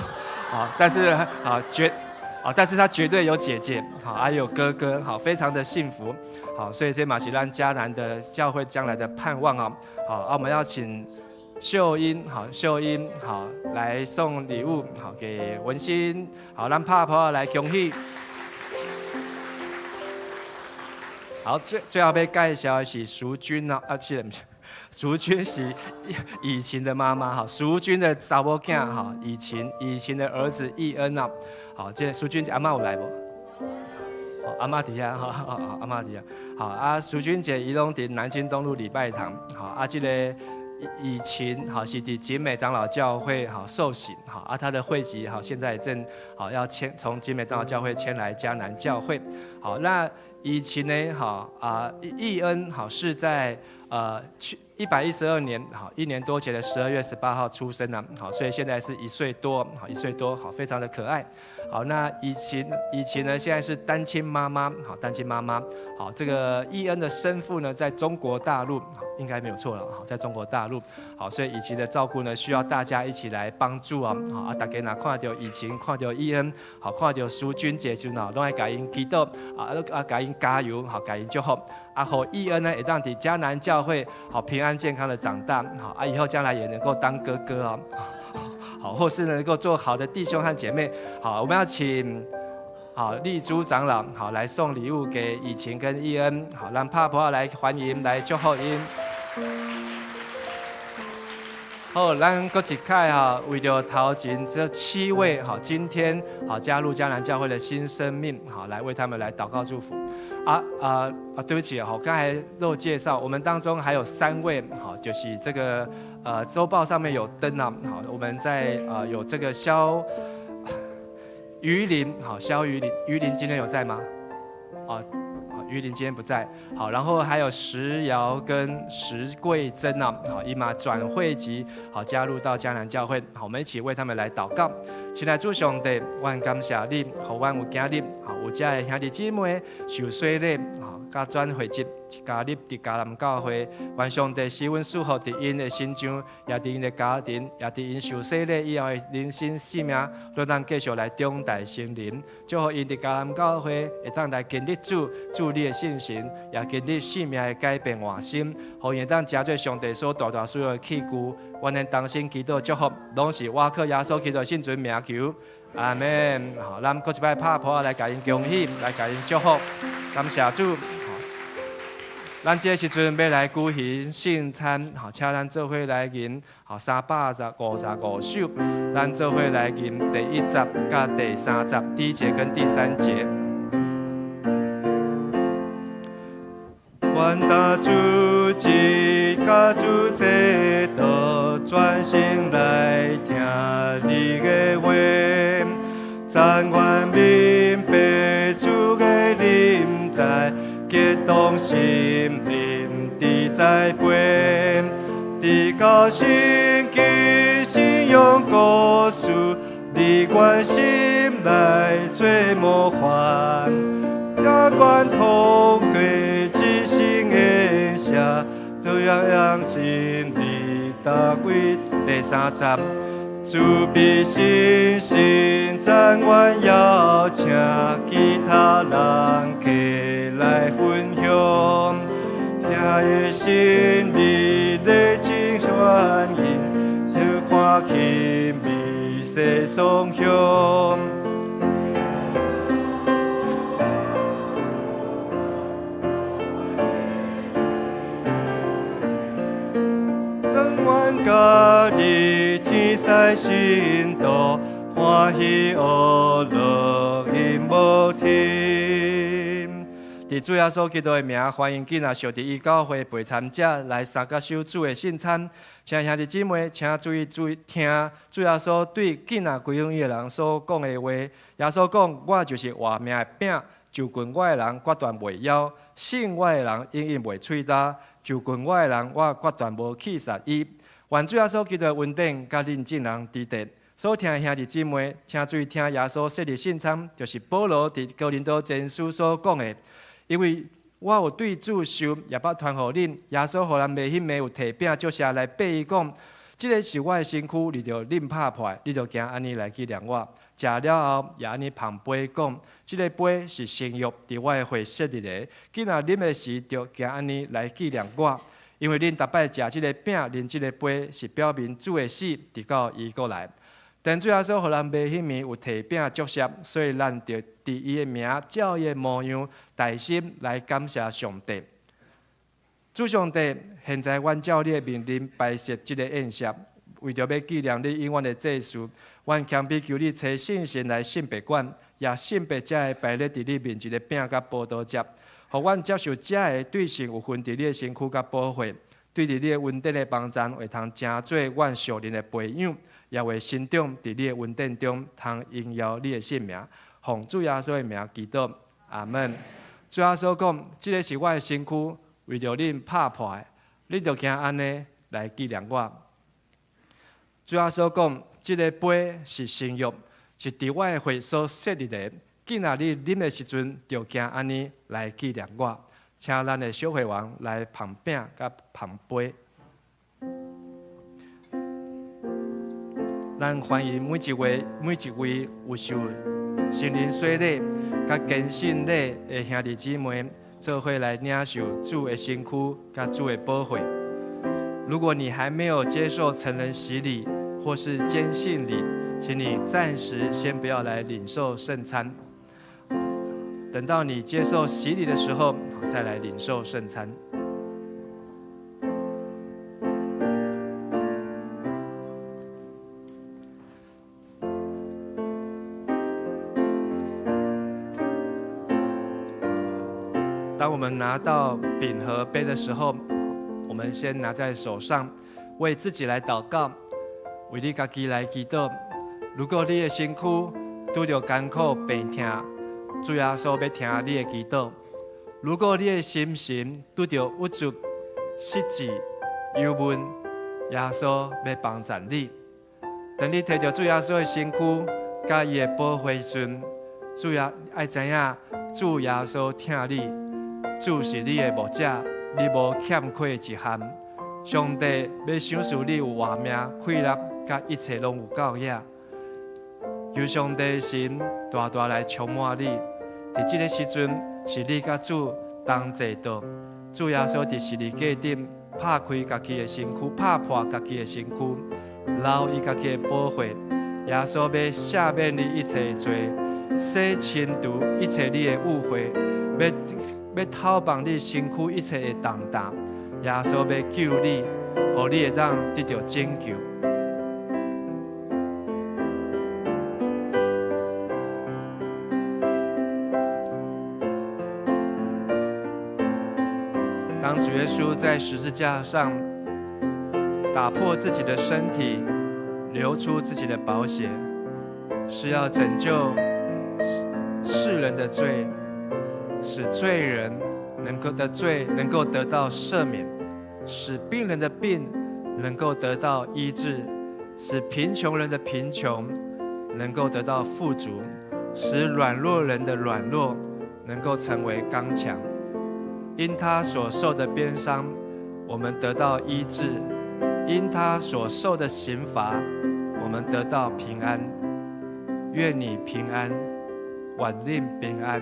[SPEAKER 5] 好，但是啊絕，啊，但是他絕對有姐姐，好，還有哥哥，好，非常的幸福，好，所以這嘛是咱迦南的教會將來的盼望啊，好，啊，我們要請秀英，好，秀英，好，來送禮物，好，給文心，好，咱拍噗仔來恭喜。好，最後欲介紹的是淑君啊，啊，是毋是？淑君是以晴的媽媽，哈，淑君的查某囝，哈，以晴，以晴的兒子義恩啊，好，這個淑君姐阿嬤有來無？阿嬤佇遐，哈，阿嬤佇遐，好，啊，淑君姐伊攏佇南京東路禮拜堂，好，啊，這個。以晴好是佇景美長老教會好受洗好啊，他的會籍好現在正好要遷從景美長老教會遷來迦南教會好，那以晴呢好啊義恩好是在去112年好一年多前的12月18號出生的好，所以現在是一歲多好一歲多好，非常的可愛。好，那以晴呢現在是單親媽媽好，單親媽媽好，這個義恩的生父呢在中國大陸，應該沒有錯了，好，在中國大陸，好，所以以晴的照顧呢，需要大家一起來幫助啊，好啊，大家若看著以晴，看著義恩，好，看著淑君姐就喏，攏愛共𪜶祈禱，啊啊，共𪜶加油，好，共𪜶祝福，啊，予義恩呢，會當佇迦南教會，好平安健康的長大，好啊，以後將來也能夠當哥哥哦，好，或是能夠做好的弟兄和姐妹，好，我們要請。好，麗珠長老，好，來送禮物給以晴跟義恩，好，讓拍噗仔來歡迎，來祝福𪜶。好，咱閣一擺哈，為著頭前這七位好，今天好加入迦南教會的新生命，好，來為他們來禱告祝福。啊啊啊！對不起，好，剛才漏介紹，我們當中還有三位，好，就是這個週報上面有登啊，好，我們在有這個蕭魚林，好，蕭魚林，魚林今天有在嗎？啊，魚林今天不在，好，然後還有石瑤跟石桂珍啊，好，伊嘛轉會籍，好，加入到迦南教會，好，我們一起為他們來禱告。親愛主上帝，阮感謝你，予阮有今日，好，有遮的兄弟姊妹受洗禮，好，佮轉會籍加入佇迦南教會，願上帝賜阮賜福佇𪜶的身上，也佇𪜶的家庭，也佇𪜶受洗禮以後的人生生命，都當繼續來長大成人。祝福𪜶佇迦南教會會當來經歷主，主你的信心，也經歷生命的改變換新，予𪜶會當成做上帝所大大需要的器具。阮的同心祈禱祝福，攏是倚靠耶穌基督聖尊名求，阿門。好，咱閣一擺拍噗仔來共𪜶恭喜，來共𪜶祝福，感謝主。咱這個時陣欲來舉行聖餐，好，請咱做伙來吟，好，355首，咱做伙來吟第一節佮第三節，第一節跟第三節。
[SPEAKER 4] 願大主日佮主祭道，專心來聽你的話，但願明白主的臨在，激動心靈佇栽培，直到聖經信仰故事，你願心內做模範，才願透過扬真理，逐位第三节，主必信心赞愿邀请其他人客来分享，听的心里热情欢迎，就看起美色双向。当阮家己天使信徒，欢喜乐乐音无停。伫主耶稣基督的名，欢迎囝仔受伫伊教会陪参者来三角守主的圣餐。请兄弟姊妹，请注意注意听主耶稣对囝仔归向伊的人所讲的话。耶稣讲：我就是活命的饼，就近我的人决断袂枵，信我的人永远袂喙焦。就近我的人，我决断无弃杀伊。愿主耶稣基督的恩典佮恁众人伫伫。所听的兄弟姊妹，请注意听耶稣设立圣餐，就是保罗伫哥林多前书所讲的。因为我有对主受，也捌传予恁。耶稣予咱袂彼暝有提饼祝谢来擘伊讲：这个是我的身躯，为著恁拍破，你著行按呢来纪念我。食了后，也按呢捧杯讲：这个杯是新约，伫我的血设立的。囝仔啉的时，著行按呢来纪念我。因为恁逐摆食这个饼，啉这个杯，是表明主的死，直到伊阁来。但主耶稣予咱袂彼暝有提饼祝谢，所以咱著伫伊的名，照伊的模样，大心来感谢上帝。主上帝，现在阮照你的命令摆设这个宴席，为著欲纪念你永远的祭司，阮谦卑求你差圣神来圣别阮，也圣别这个摆列伫你面前的饼佮葡萄汁，予阮接受这个对神有份伫你的身躯佮宝血，对伫你的恩典的帮助，会通成做阮属灵的培养，也会成长伫你的恩典中，通荣耀你的圣名。奉主耶稣的名祈祷，阿门。主耶稣讲：这个是我的身躯，为著恁拍破的，恁著行按呢来纪念我。主耶稣讲：这个杯是新约，是伫我的血所设立的。囝仔你啉的时阵，著行按呢来纪念我。请咱的小会员来捧饼佮捧杯。咱欢迎每一位有受成人洗礼、佮坚信礼的兄弟姊妹，做伙来领受主的身躯佮主的宝血。如果你还没有接受成人洗礼或是坚信礼，请你暂时先不要来领受圣餐。等到你接受洗礼的时候，再来领受圣餐。当我们拿到饼和杯的时候，我们先拿在手上，为自己来祷告，为你家己来祈祷。如果你的身躯拄著艰苦病痛，主耶稣欲听你的祈祷；如果你的心神拄著郁卒、失志、忧闷，耶稣欲帮助你。当你提著主耶稣的身躯，佮伊的宝血时，主耶爱知影，主耶稣疼你，主是你的牧者，你无欠缺一项。上帝欲赏赐你有活命、快乐，佮一切拢有够额。求上帝神大大来充满你，伫这个时阵是你佮主同齐的。主耶稣伫十字架顶拍开家己的身躯，拍破家己的身躯，流伊家己的宝血。耶稣欲赦免你一切的罪，洗清除一切你的污秽，欲透放你身躯一切的重担。耶稣欲救你，予你会当得著拯救。当主耶稣在十字架上打破自己的身体，流出自己的宝血，是要拯救世人的罪，使罪人能够的罪能够得到赦免，使病人的病能够得到医治，使贫穷人的贫穷能够得到富足，使软弱人的软弱能够成为刚强。因他所受的鞭伤，
[SPEAKER 5] 我們得到醫治；因他所受的刑罰，我們得到平安。願你平安，願恁平安。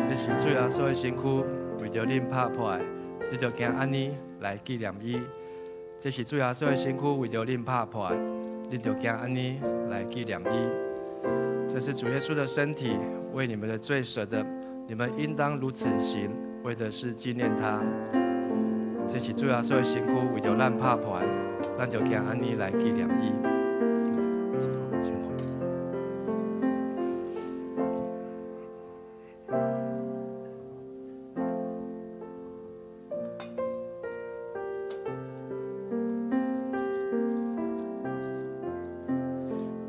[SPEAKER 5] 這是主耶穌的身軀，為著恁拍破的，你著行按呢來紀念伊。這是主耶穌的身軀，為著恁拍破的，你著行按呢來紀念伊。這是主耶穌的身體，為你們的罪捨的，你們應當如此行，為的是紀念他。這是主耶穌的身軀，為著咱拍破的，咱就行按呢來紀念伊。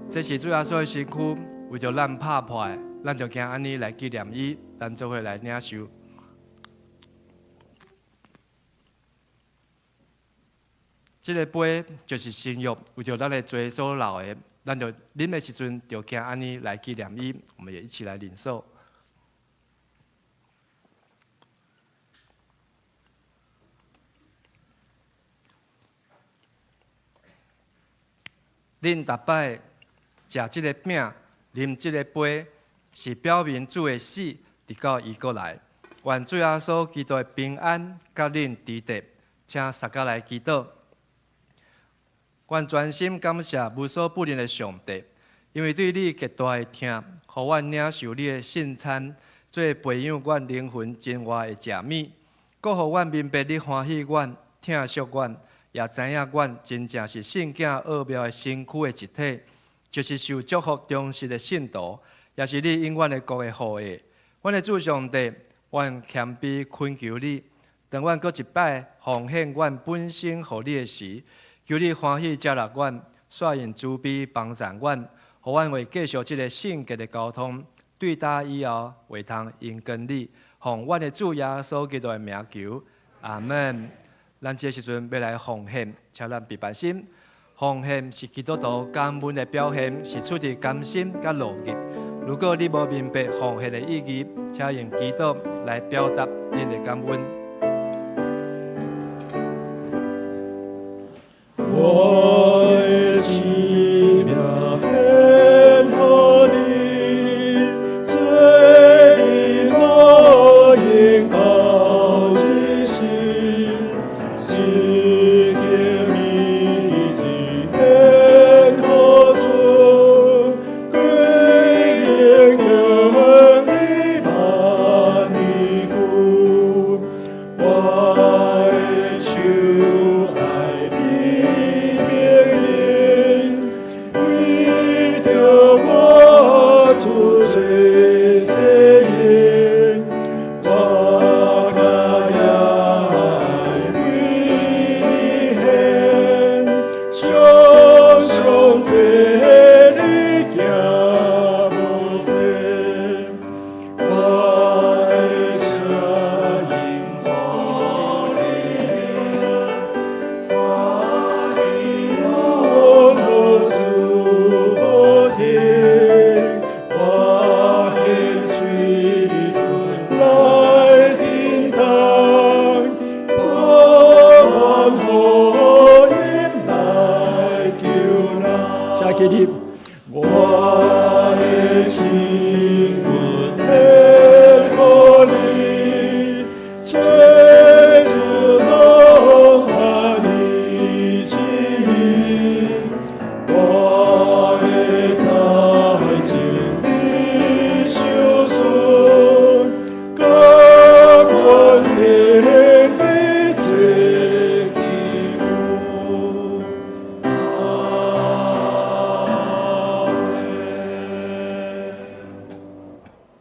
[SPEAKER 5] 這是主耶穌的身軀，為著咱拍破的，咱就行按呢來紀念伊，咱做伙來領受。這个杯就是新約，為著咱的罪所流的，咱就啉的時陣就行按呢來紀念伊。我們也一起來領受。恁逐擺食這个餅，啉這个杯，是表明主的死，直到伊閣來。願主耶穌基督的平安佮恁佇佇，請大家來祈禱。阮專心感謝無所不能的上帝，因為對你極大的疼，予阮領受你的聖餐，做培養阮靈魂真活的食物，閣予阮明白你歡喜阮、疼惜阮，也知影阮真正是聖潔奧妙的身軀的一體，就是受祝福忠實的信徒，也是你永遠的國的後裔。阮的主上帝，阮謙卑懇求你，當阮閣一擺奉獻阮本身予你的時，求你歡喜接納阮，煞用慈悲幫贊阮，予阮會繼續這个聖潔的交通，對今以後會通榮光你，奉阮的主耶穌基督的名求，阿門。咱這个時陣欲來奉獻，請咱預備心。奉獻是基督徒感恩的表現，是出自甘心佮樂意。如果你無明白奉獻的意義，請用祈禱來表達恁的感恩。
[SPEAKER 7] 我的生命獻予你，做你路用到這世，是經美志獻予主，歸榮光你萬年久。我的手愛你命，一。我的心愿献予你，这日拢合你旨意。我的财情你受顺，甘愿献你做器具。阿们。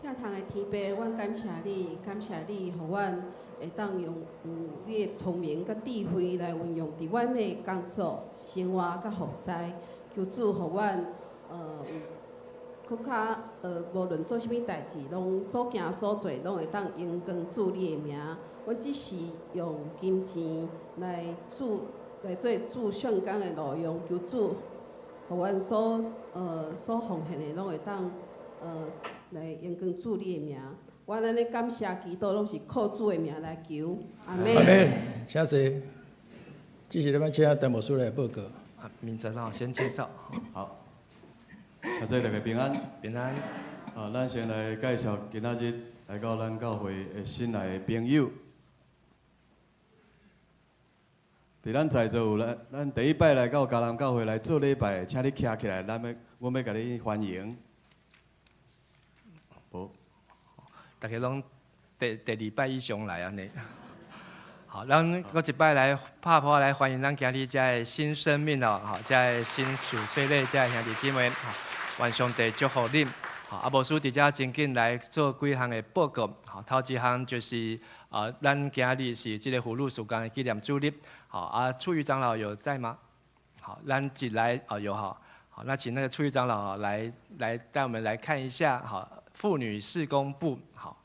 [SPEAKER 9] 疼痛的天父，阮感謝你，感謝你，予阮會當用有你的聰明佮智慧來運用佇阮的工作、生活佮服侍。求主予阮有閣較無論做啥物代誌，攏所行所做，攏會當榮光主你的名。阮只是用金錢來做來做主聖工的路用，求主予阮所奉獻的，攏會當來榮光主你的名。阮按呢感謝祈禱，攏是靠主的名來求。阿們。
[SPEAKER 6] 阿們，請坐。這是咱請陳牧師來報告。
[SPEAKER 5] 啊，明哲長先介紹。
[SPEAKER 3] 好，啊，這大家平安。
[SPEAKER 5] 平安。
[SPEAKER 3] 啊，咱先來介紹今仔日來到咱教會的新來的朋友。佇咱在座有咱第一擺來到迦南教會來做禮拜的，請你徛起來，阮欲共你歡迎。無，
[SPEAKER 5] 大家攏第二擺以上來按呢。好，咱閣一擺來拍噗來歡迎咱今日遮的新生命哦，好，遮的新受洗禮遮的兄弟姊妹，願上帝祝福恁。好，啊，牧師佇遮真緊來做幾項的報告。好，頭一項就是啊，咱今日是這個婦女事工的紀念主日。好，啊，處育長老有在嗎？好，咱一來哦有哈。好，那請那個處育長老來帶我們來看一下，好，婦女事工部，好。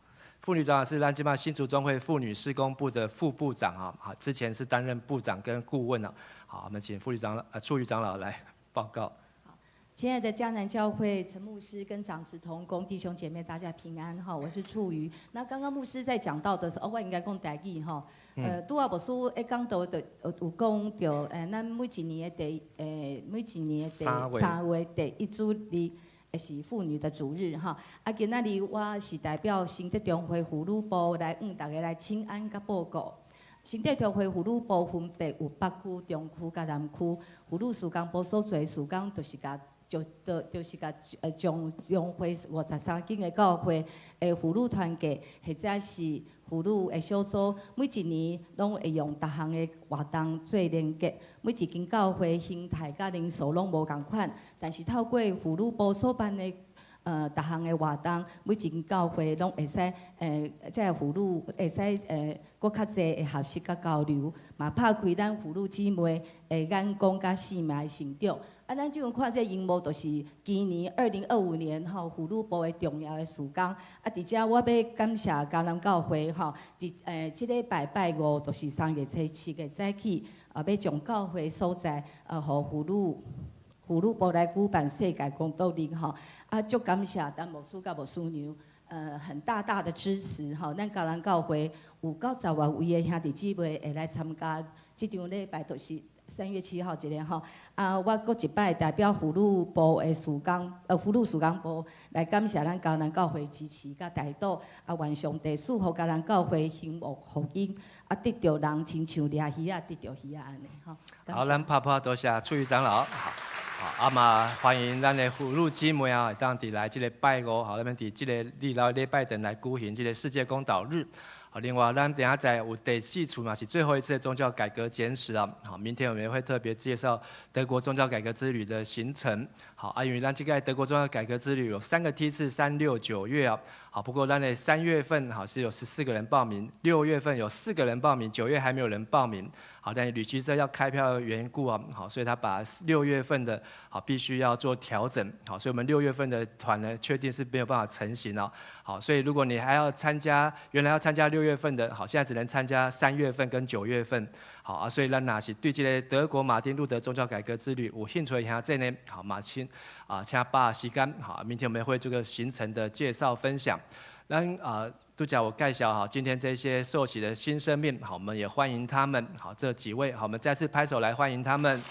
[SPEAKER 5] 婦女長老是咱這擺新竹中會婦女事工部的副部長啊，好，之前是擔任部長跟顧問啊。好，我們請婦女長老、處育長老來報告。
[SPEAKER 10] 親愛的迦南教會陳牧師跟長執同工弟兄姐妹，大家平安哈！我是處瑜。那剛剛牧師在講道的時候，我應該講台語哈。拄仔牧師咧講道就有講著，咱每一年的第三月第一主日，是婦女的主日哈。啊，今仔日我是代表新德中會婦女部來向大家來請安佮報告。新德中會婦女部分別有北區、中區佮南區，婦女事工部所做的事工，就是共就就就是共將總會53間的教會的婦女團契，或者是婦女的小組，每一年攏會用逐項的活動做連結。每一間教會形態佮人數攏無仝款，但是透過婦女部所辦的逐項的活動，每一間教會攏會使這个婦女會使閣較濟的學習佮交流，嘛拍開咱婦女姊妹的眼光佮生命的成長。啊，咱這陣看這螢幕，就是今年2025年吼婦女部的重要的事工。啊，佇遮我欲感謝迦南教會吼，佇這禮拜拜五，就是3月初7的早起，啊，欲將教會所在，予婦女部來舉辦世界公道日吼。啊，足感謝陳牧師佮牧師娘，很大大的支持吼。咱迦南教會有90外位的兄弟姊妹會來參加這場禮拜，就是3月7號這个吼。啊，我閣一擺代表婦女部的事工，婦女事工部來感謝咱迦南教會支持佮代禱，啊，願上帝賜福迦南教會興旺福音，啊，得著人親像掠魚仔得著魚仔按呢吼。
[SPEAKER 5] 好，咱拍噗多謝處育長老。好，好，啊嘛歡迎咱的婦女姊妹啊，會當佇來這个拜五，好，咱們佇這个禮老禮拜頓來舉行這个世界公禱日。好，另外咱等下再有第四次嘛，是最後一次的宗教改革簡史啊。好，明天我們會特別介紹德國宗教改革之旅的行程。好，啊，因為咱這個德國宗教改革之旅有三個梯次，3、6、9月啊。好，不過咱的3月份好是有14個人報名，6月份有四個人報名，9月還沒有人報名。好，但是旅行社要開票的緣故啊，好，所以他把六月份的好必須要做調整。好，所以我們六月份的團呢，確定是沒有辦法成行了。好，所以如果你還要參加，原來要參加六月份的，好，現在只能參加3月份跟九月份。好啊，所以咱若是對這个德國馬丁路德宗教改革之旅有興趣的兄弟呢，好，嘛請啊，請把握時間。好，明天我們會做個行程的介紹分享。咱啊，拄才有介紹哈，今天這些受洗的新生命，好，我們也歡迎他們。好，這幾位，好，我們再次拍手來歡迎他們。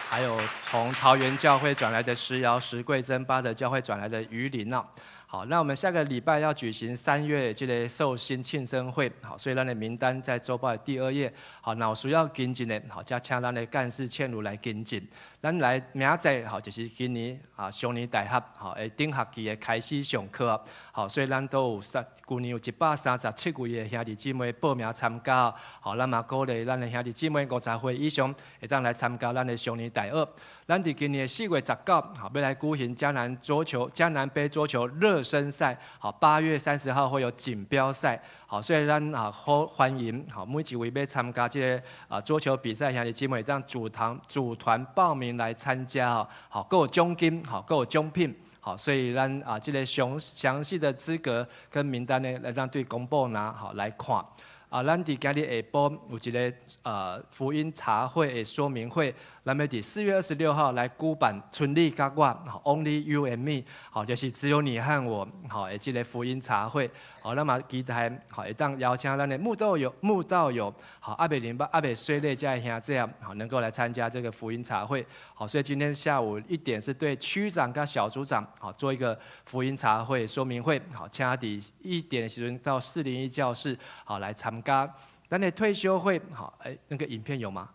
[SPEAKER 5] 還有從桃園教會轉來的石瑤、石桂珍，八德教會轉來的於林哦。好，那我們下個禮拜要舉行3月這個壽星慶生會，好，所以咱的名單在週報的第二頁。好，那有需要跟進的，好，才請咱的幹事倩茹來跟進。咱來明仔載，好，就是今年啊，上年大學，好，的頂學期的開始上課，好，所以咱都有三，舊年有137位的兄弟姊妹報名參加，好，咱嘛鼓勵咱的兄弟姊妹50歲以上會當來參加咱的上年大學。咱佇今年的4月19，好，欲來舉行嘉南桌球、嘉南杯桌球熱身賽，好，8月30號會有錦標賽，好，所以咱啊好歡迎，好，每一位欲參加這个啊桌球比賽兄弟姊妹，當組團組團報名來參加哦，好，閣有獎金，好，閣有獎品，好，所以咱啊這个詳詳細的資格跟名單呢，來當對公布拿好來看。啊，咱佇今日下晡有一个福音茶會的說明會，咱欲佇4月26號來舉辦賰你佮我，Only you and me，好，就是只有你和我，好，的這个福音茶會，好，咱嘛期待，好，會當邀請咱的慕道友、慕道友，好，猶未領猶未洗禮這兄弟啊，好，能夠來參加這個福音茶會，好，所以今天下午1點是對區長佮小組長，好，做一個福音茶會說明會，好，請佇1點的時陣到401教室，好，來參加。咱的退修會，好，哎，那個影片有嗎？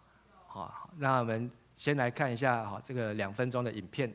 [SPEAKER 5] 好，那我們先來看一下，好，這個2分鐘的影片。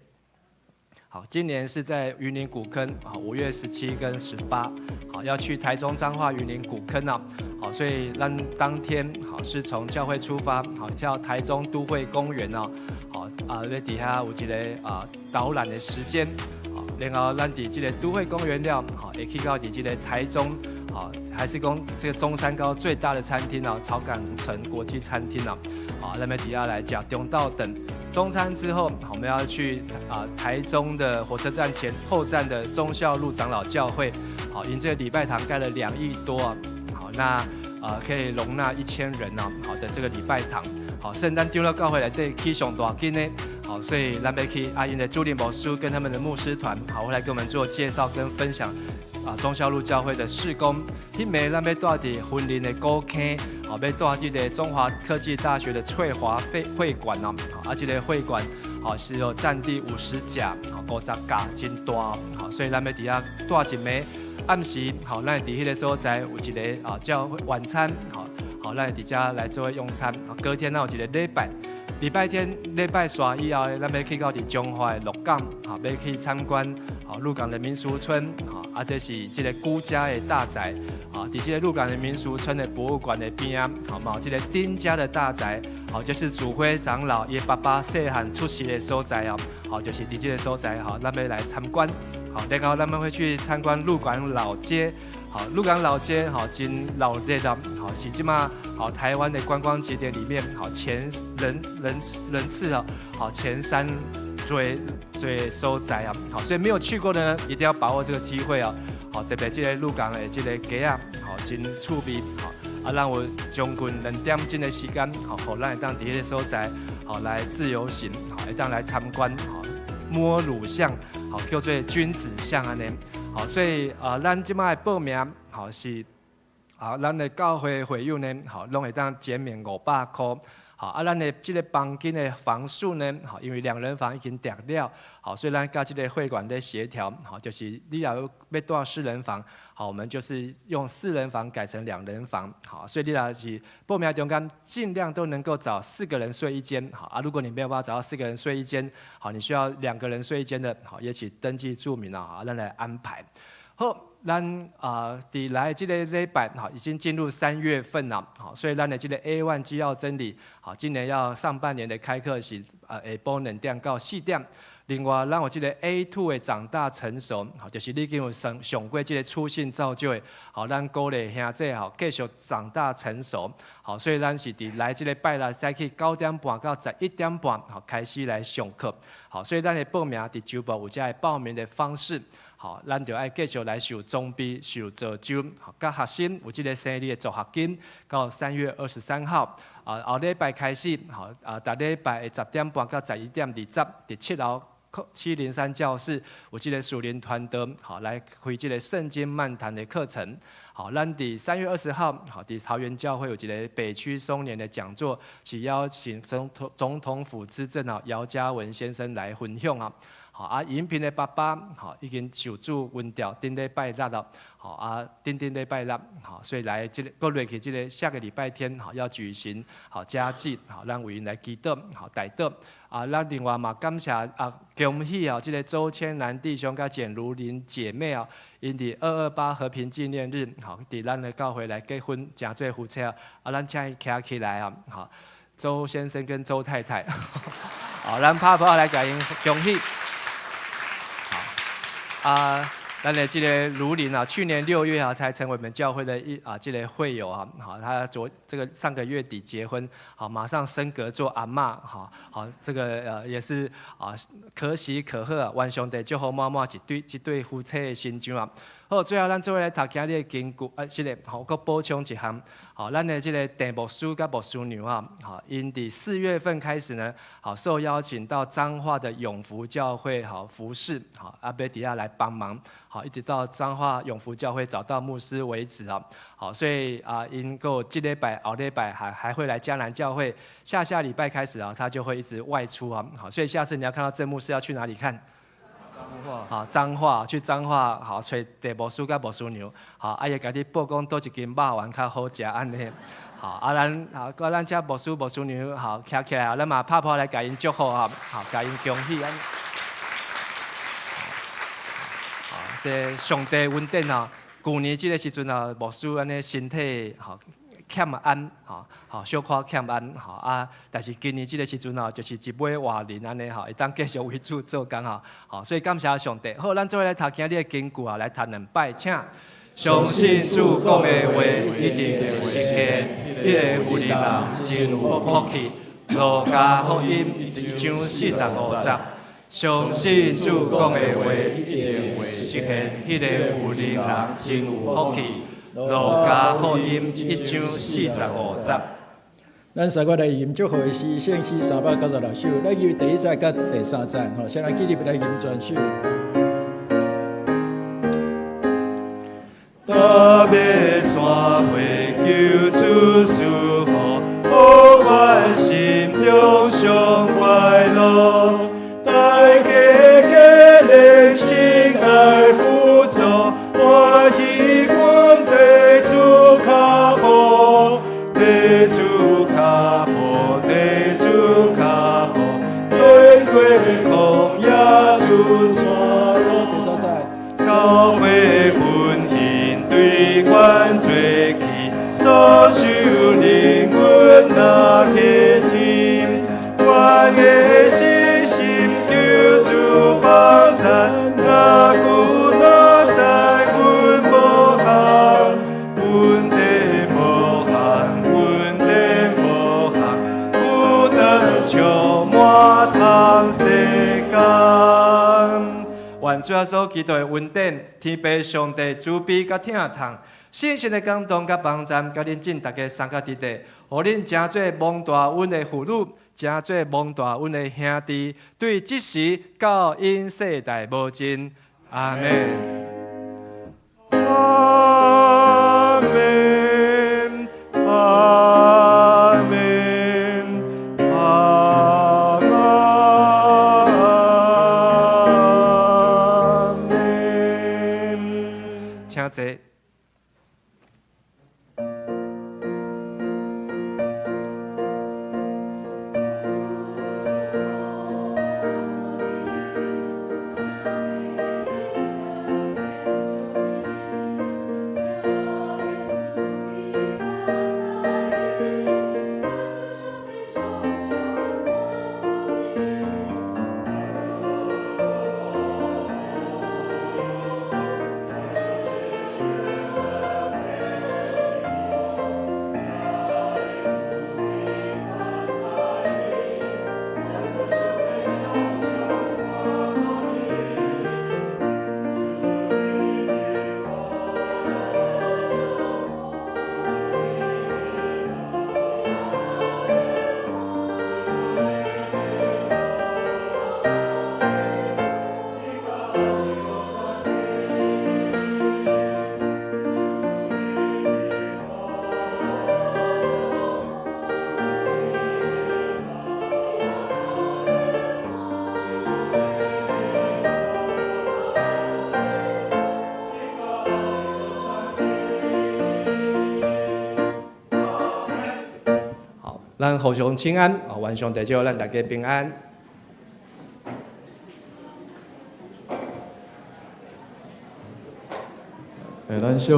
[SPEAKER 5] 好，今年是在雲林古坑，好，5月17跟18，好，要去台中彰化雲林古坑啊，好，所以咱當天好是從教會出發，好，到台中都會公園哦，好啊，咧底下有一个啊導覽的時間，好，然後咱佇這個都會公園了，好，會去到佇這個台中，好，還是講這個中山高最大的餐廳哦，草港城國際餐廳哦，好，那邊底下來食中晝頓。中餐之後，我們要去啊台中的火車站前後站的忠孝路長老教會，好，因這個禮拜堂蓋了2億多啊，好，那啊可以容納1000人呢，好的這個禮拜堂，好，聖誕長老教會內底起上大間呢，好，所以咱欲去啊𪜶的主任牧師跟他們的牧師團，好，會來給我們做介紹跟分享。啊，忠孝路教會的事工，彼暝咱欲蹛佇雲林的古坑，好，欲蹛這个中華科技大學的翠華會會館哦，啊，這个會館好是有佔地50甲，好，50甲真大，好，所以咱欲佇遐蹛一暝，暗時好，咱佇彼个所在有一个啊叫晚餐，好，好，咱佇遮來做用餐，隔天咱有一个禮拜。禮拜天禮拜煞以後，咱欲去到佇彰化的鹿港，好，欲去參觀好鹿港的民俗村，好，啊，這是這个辜家的大宅，啊，佇這个鹿港的民俗村的博物館的邊仔，好，嘛有這个丁家的大宅，好，就是祖輝長老伊爸爸細漢出世的所在哦，好，就是佇這个所在，好，咱欲來參觀，好，然後咱們會去參觀鹿港老街。好，鹿港老街好，真熱鬧，好是這馬好台灣的觀光景點裡面好前人人人次啊，好前三最最所在啊，好，所以沒有去過的呢，一定要把握這個機會啊，好，特別這个鹿港的這个街仔，好真趣味，好啊，咱有將近2點鐘的時間，好，予咱會當佇彼个所在，好來自由行，好會當來參觀，好摸乳巷，好叫做君子巷按呢。好，所以啊，咱這擺的報名，好是啊，咱的教會會友呢，好，攏會當減免500箍。好，啊，咱的這个房間的房數呢，好，因為兩人房已經訂了，好，所以咱佮這个會館咧協調，好，就是你若欲蹛四人房，好，我們就是用四人房改成兩人房，好，所以你若是報名中間盡量都能夠找四個人睡一間，好啊，如果你沒有辦法找到四個人睡一間，好，你需要兩個人睡一間的，好，也請登記註明啊，咱來安排。好，咱啊，佇來這个禮拜，好，已經進入3月份了，好，所以咱的這个 A1 基要真理，好，今年要上半年的開課是啊，下晡2點到4點。另外，咱有這个 A2 的長大成熟，好，就是你已經有上上過這个初信造就的，好，咱鼓勵兄弟好繼續長大成熟，好，所以咱是佇來這个拜六早起9點半到11點半，好，開始來上課，好，所以咱的報名佇週報有遮个報名的方式。好，咱就愛繼續來受裝備、受造就，好，佮學生有這个生日的助學金，到3月23號，啊，後禮拜開始，好，啊，逐禮拜的10點半到11點20，佇7樓。703教室有這个屬靈團隊，好來開這个聖經漫談的課程。好，咱佇3月20號，好，佇桃園教會有一个北區松年的講座，是邀請總統府資政啊姚嘉文先生來分享啊。好啊，熒屏的爸爸，好已經受主恩召，頂禮拜六了，好啊，頂頂禮拜六，好，所以來這个閣落去這个下個禮拜天，好要舉行好家祭，好咱為𪜶來祈禱，好代禱。啊，咱另外嘛感謝啊，恭喜啊，這个周千南弟兄佮簡如玲姐妹啊，𪜶佇228和平紀念日，好，佇咱的教會來結婚，成做夫妻啊，啊，咱請伊徛起來啊，好，周先生跟周太太，好，咱拍噗來共𪜶恭喜。啊，咱的這个如林啊，去年6月啊，才成為我們教會的一啊這个會友啊，好，他昨這个上個月底結婚，好，馬上升格做阿嬤，好，好，這个也是啊可喜可賀啊，願上帝祝福滿滿一對這對夫妻的成長啊。好，最後咱做伙來讀今日的經句，啊，這个好，閣補充一項，好，咱的這个鄭牧師佮牧師娘啊，好，𪜶佇4月份開始呢，好，受邀請到彰化的永福教會，好服侍，好，阿伯底下來幫忙，好，一直到彰化永福教會找到牧師為止啊，好，所以啊，𪜶閣這禮拜、後禮拜還會來迦南教會，下下禮拜開始啊，他就會一直外出啊，好，所以下次你要看到鄭牧師要去哪裡看？好，彰化去彰化，好，揣鄭牧師佮牧師娘，好，啊，伊會共你報講佗一間肉圓較好食按呢，好，啊，咱好，閣咱遮牧師牧師娘，好，徛起來，咱嘛拍噗來共𪜶祝福啊，好，共𪜶恭喜按呢。好，這上帝恩典啊，舊年這个時陣啊，牧師按呢身體好欠安，吼，好小可欠安，吼啊，但是今年這个時陣哦，就是一尾活人按呢吼，會當繼續為主做工吼，好，所以感謝上帝。好，咱做伙來讀今日的經句啊，來讀兩擺，請。相信主講的話，一定會實現。彼个婦人真有福氣。路加福音1章45節。相信主講的話，一定會實現。彼个婦人真有福氣。路加福音1章45節。
[SPEAKER 6] 咱三個來吟祝福的詩，聖詩396首，咱由第一節佮第三節，吼，先來起立來吟全首。
[SPEAKER 4] 達欲山會求主賜福，予阮心中上快樂。大家結連親愛互助，歡喜阮綴主跤步，綴主跤步，綴主跤步，經過曠野出山路。
[SPEAKER 6] 第三節，
[SPEAKER 4] 教會奮興對阮做起，所受靈阮若去聽，阮的信心求主幫贊，若久若在阮無憾，阮的無憾，阮的無憾，孤單充滿通世間。
[SPEAKER 5] 願主耶穌基督的恩典、天父上帝慈悲佮疼痛、聖神的感動佮幫贊，佮恁眾逐家三佮佇地，予恁成做蒙大恩的婦女，成做蒙大恩的兄弟，對這時到永世代無盡。阿們。
[SPEAKER 4] 阿們，阿們，阿們。
[SPEAKER 5] 請坐。咱互相請安，哦，願上帝賜予咱大家平安。
[SPEAKER 3] 欸，咱小。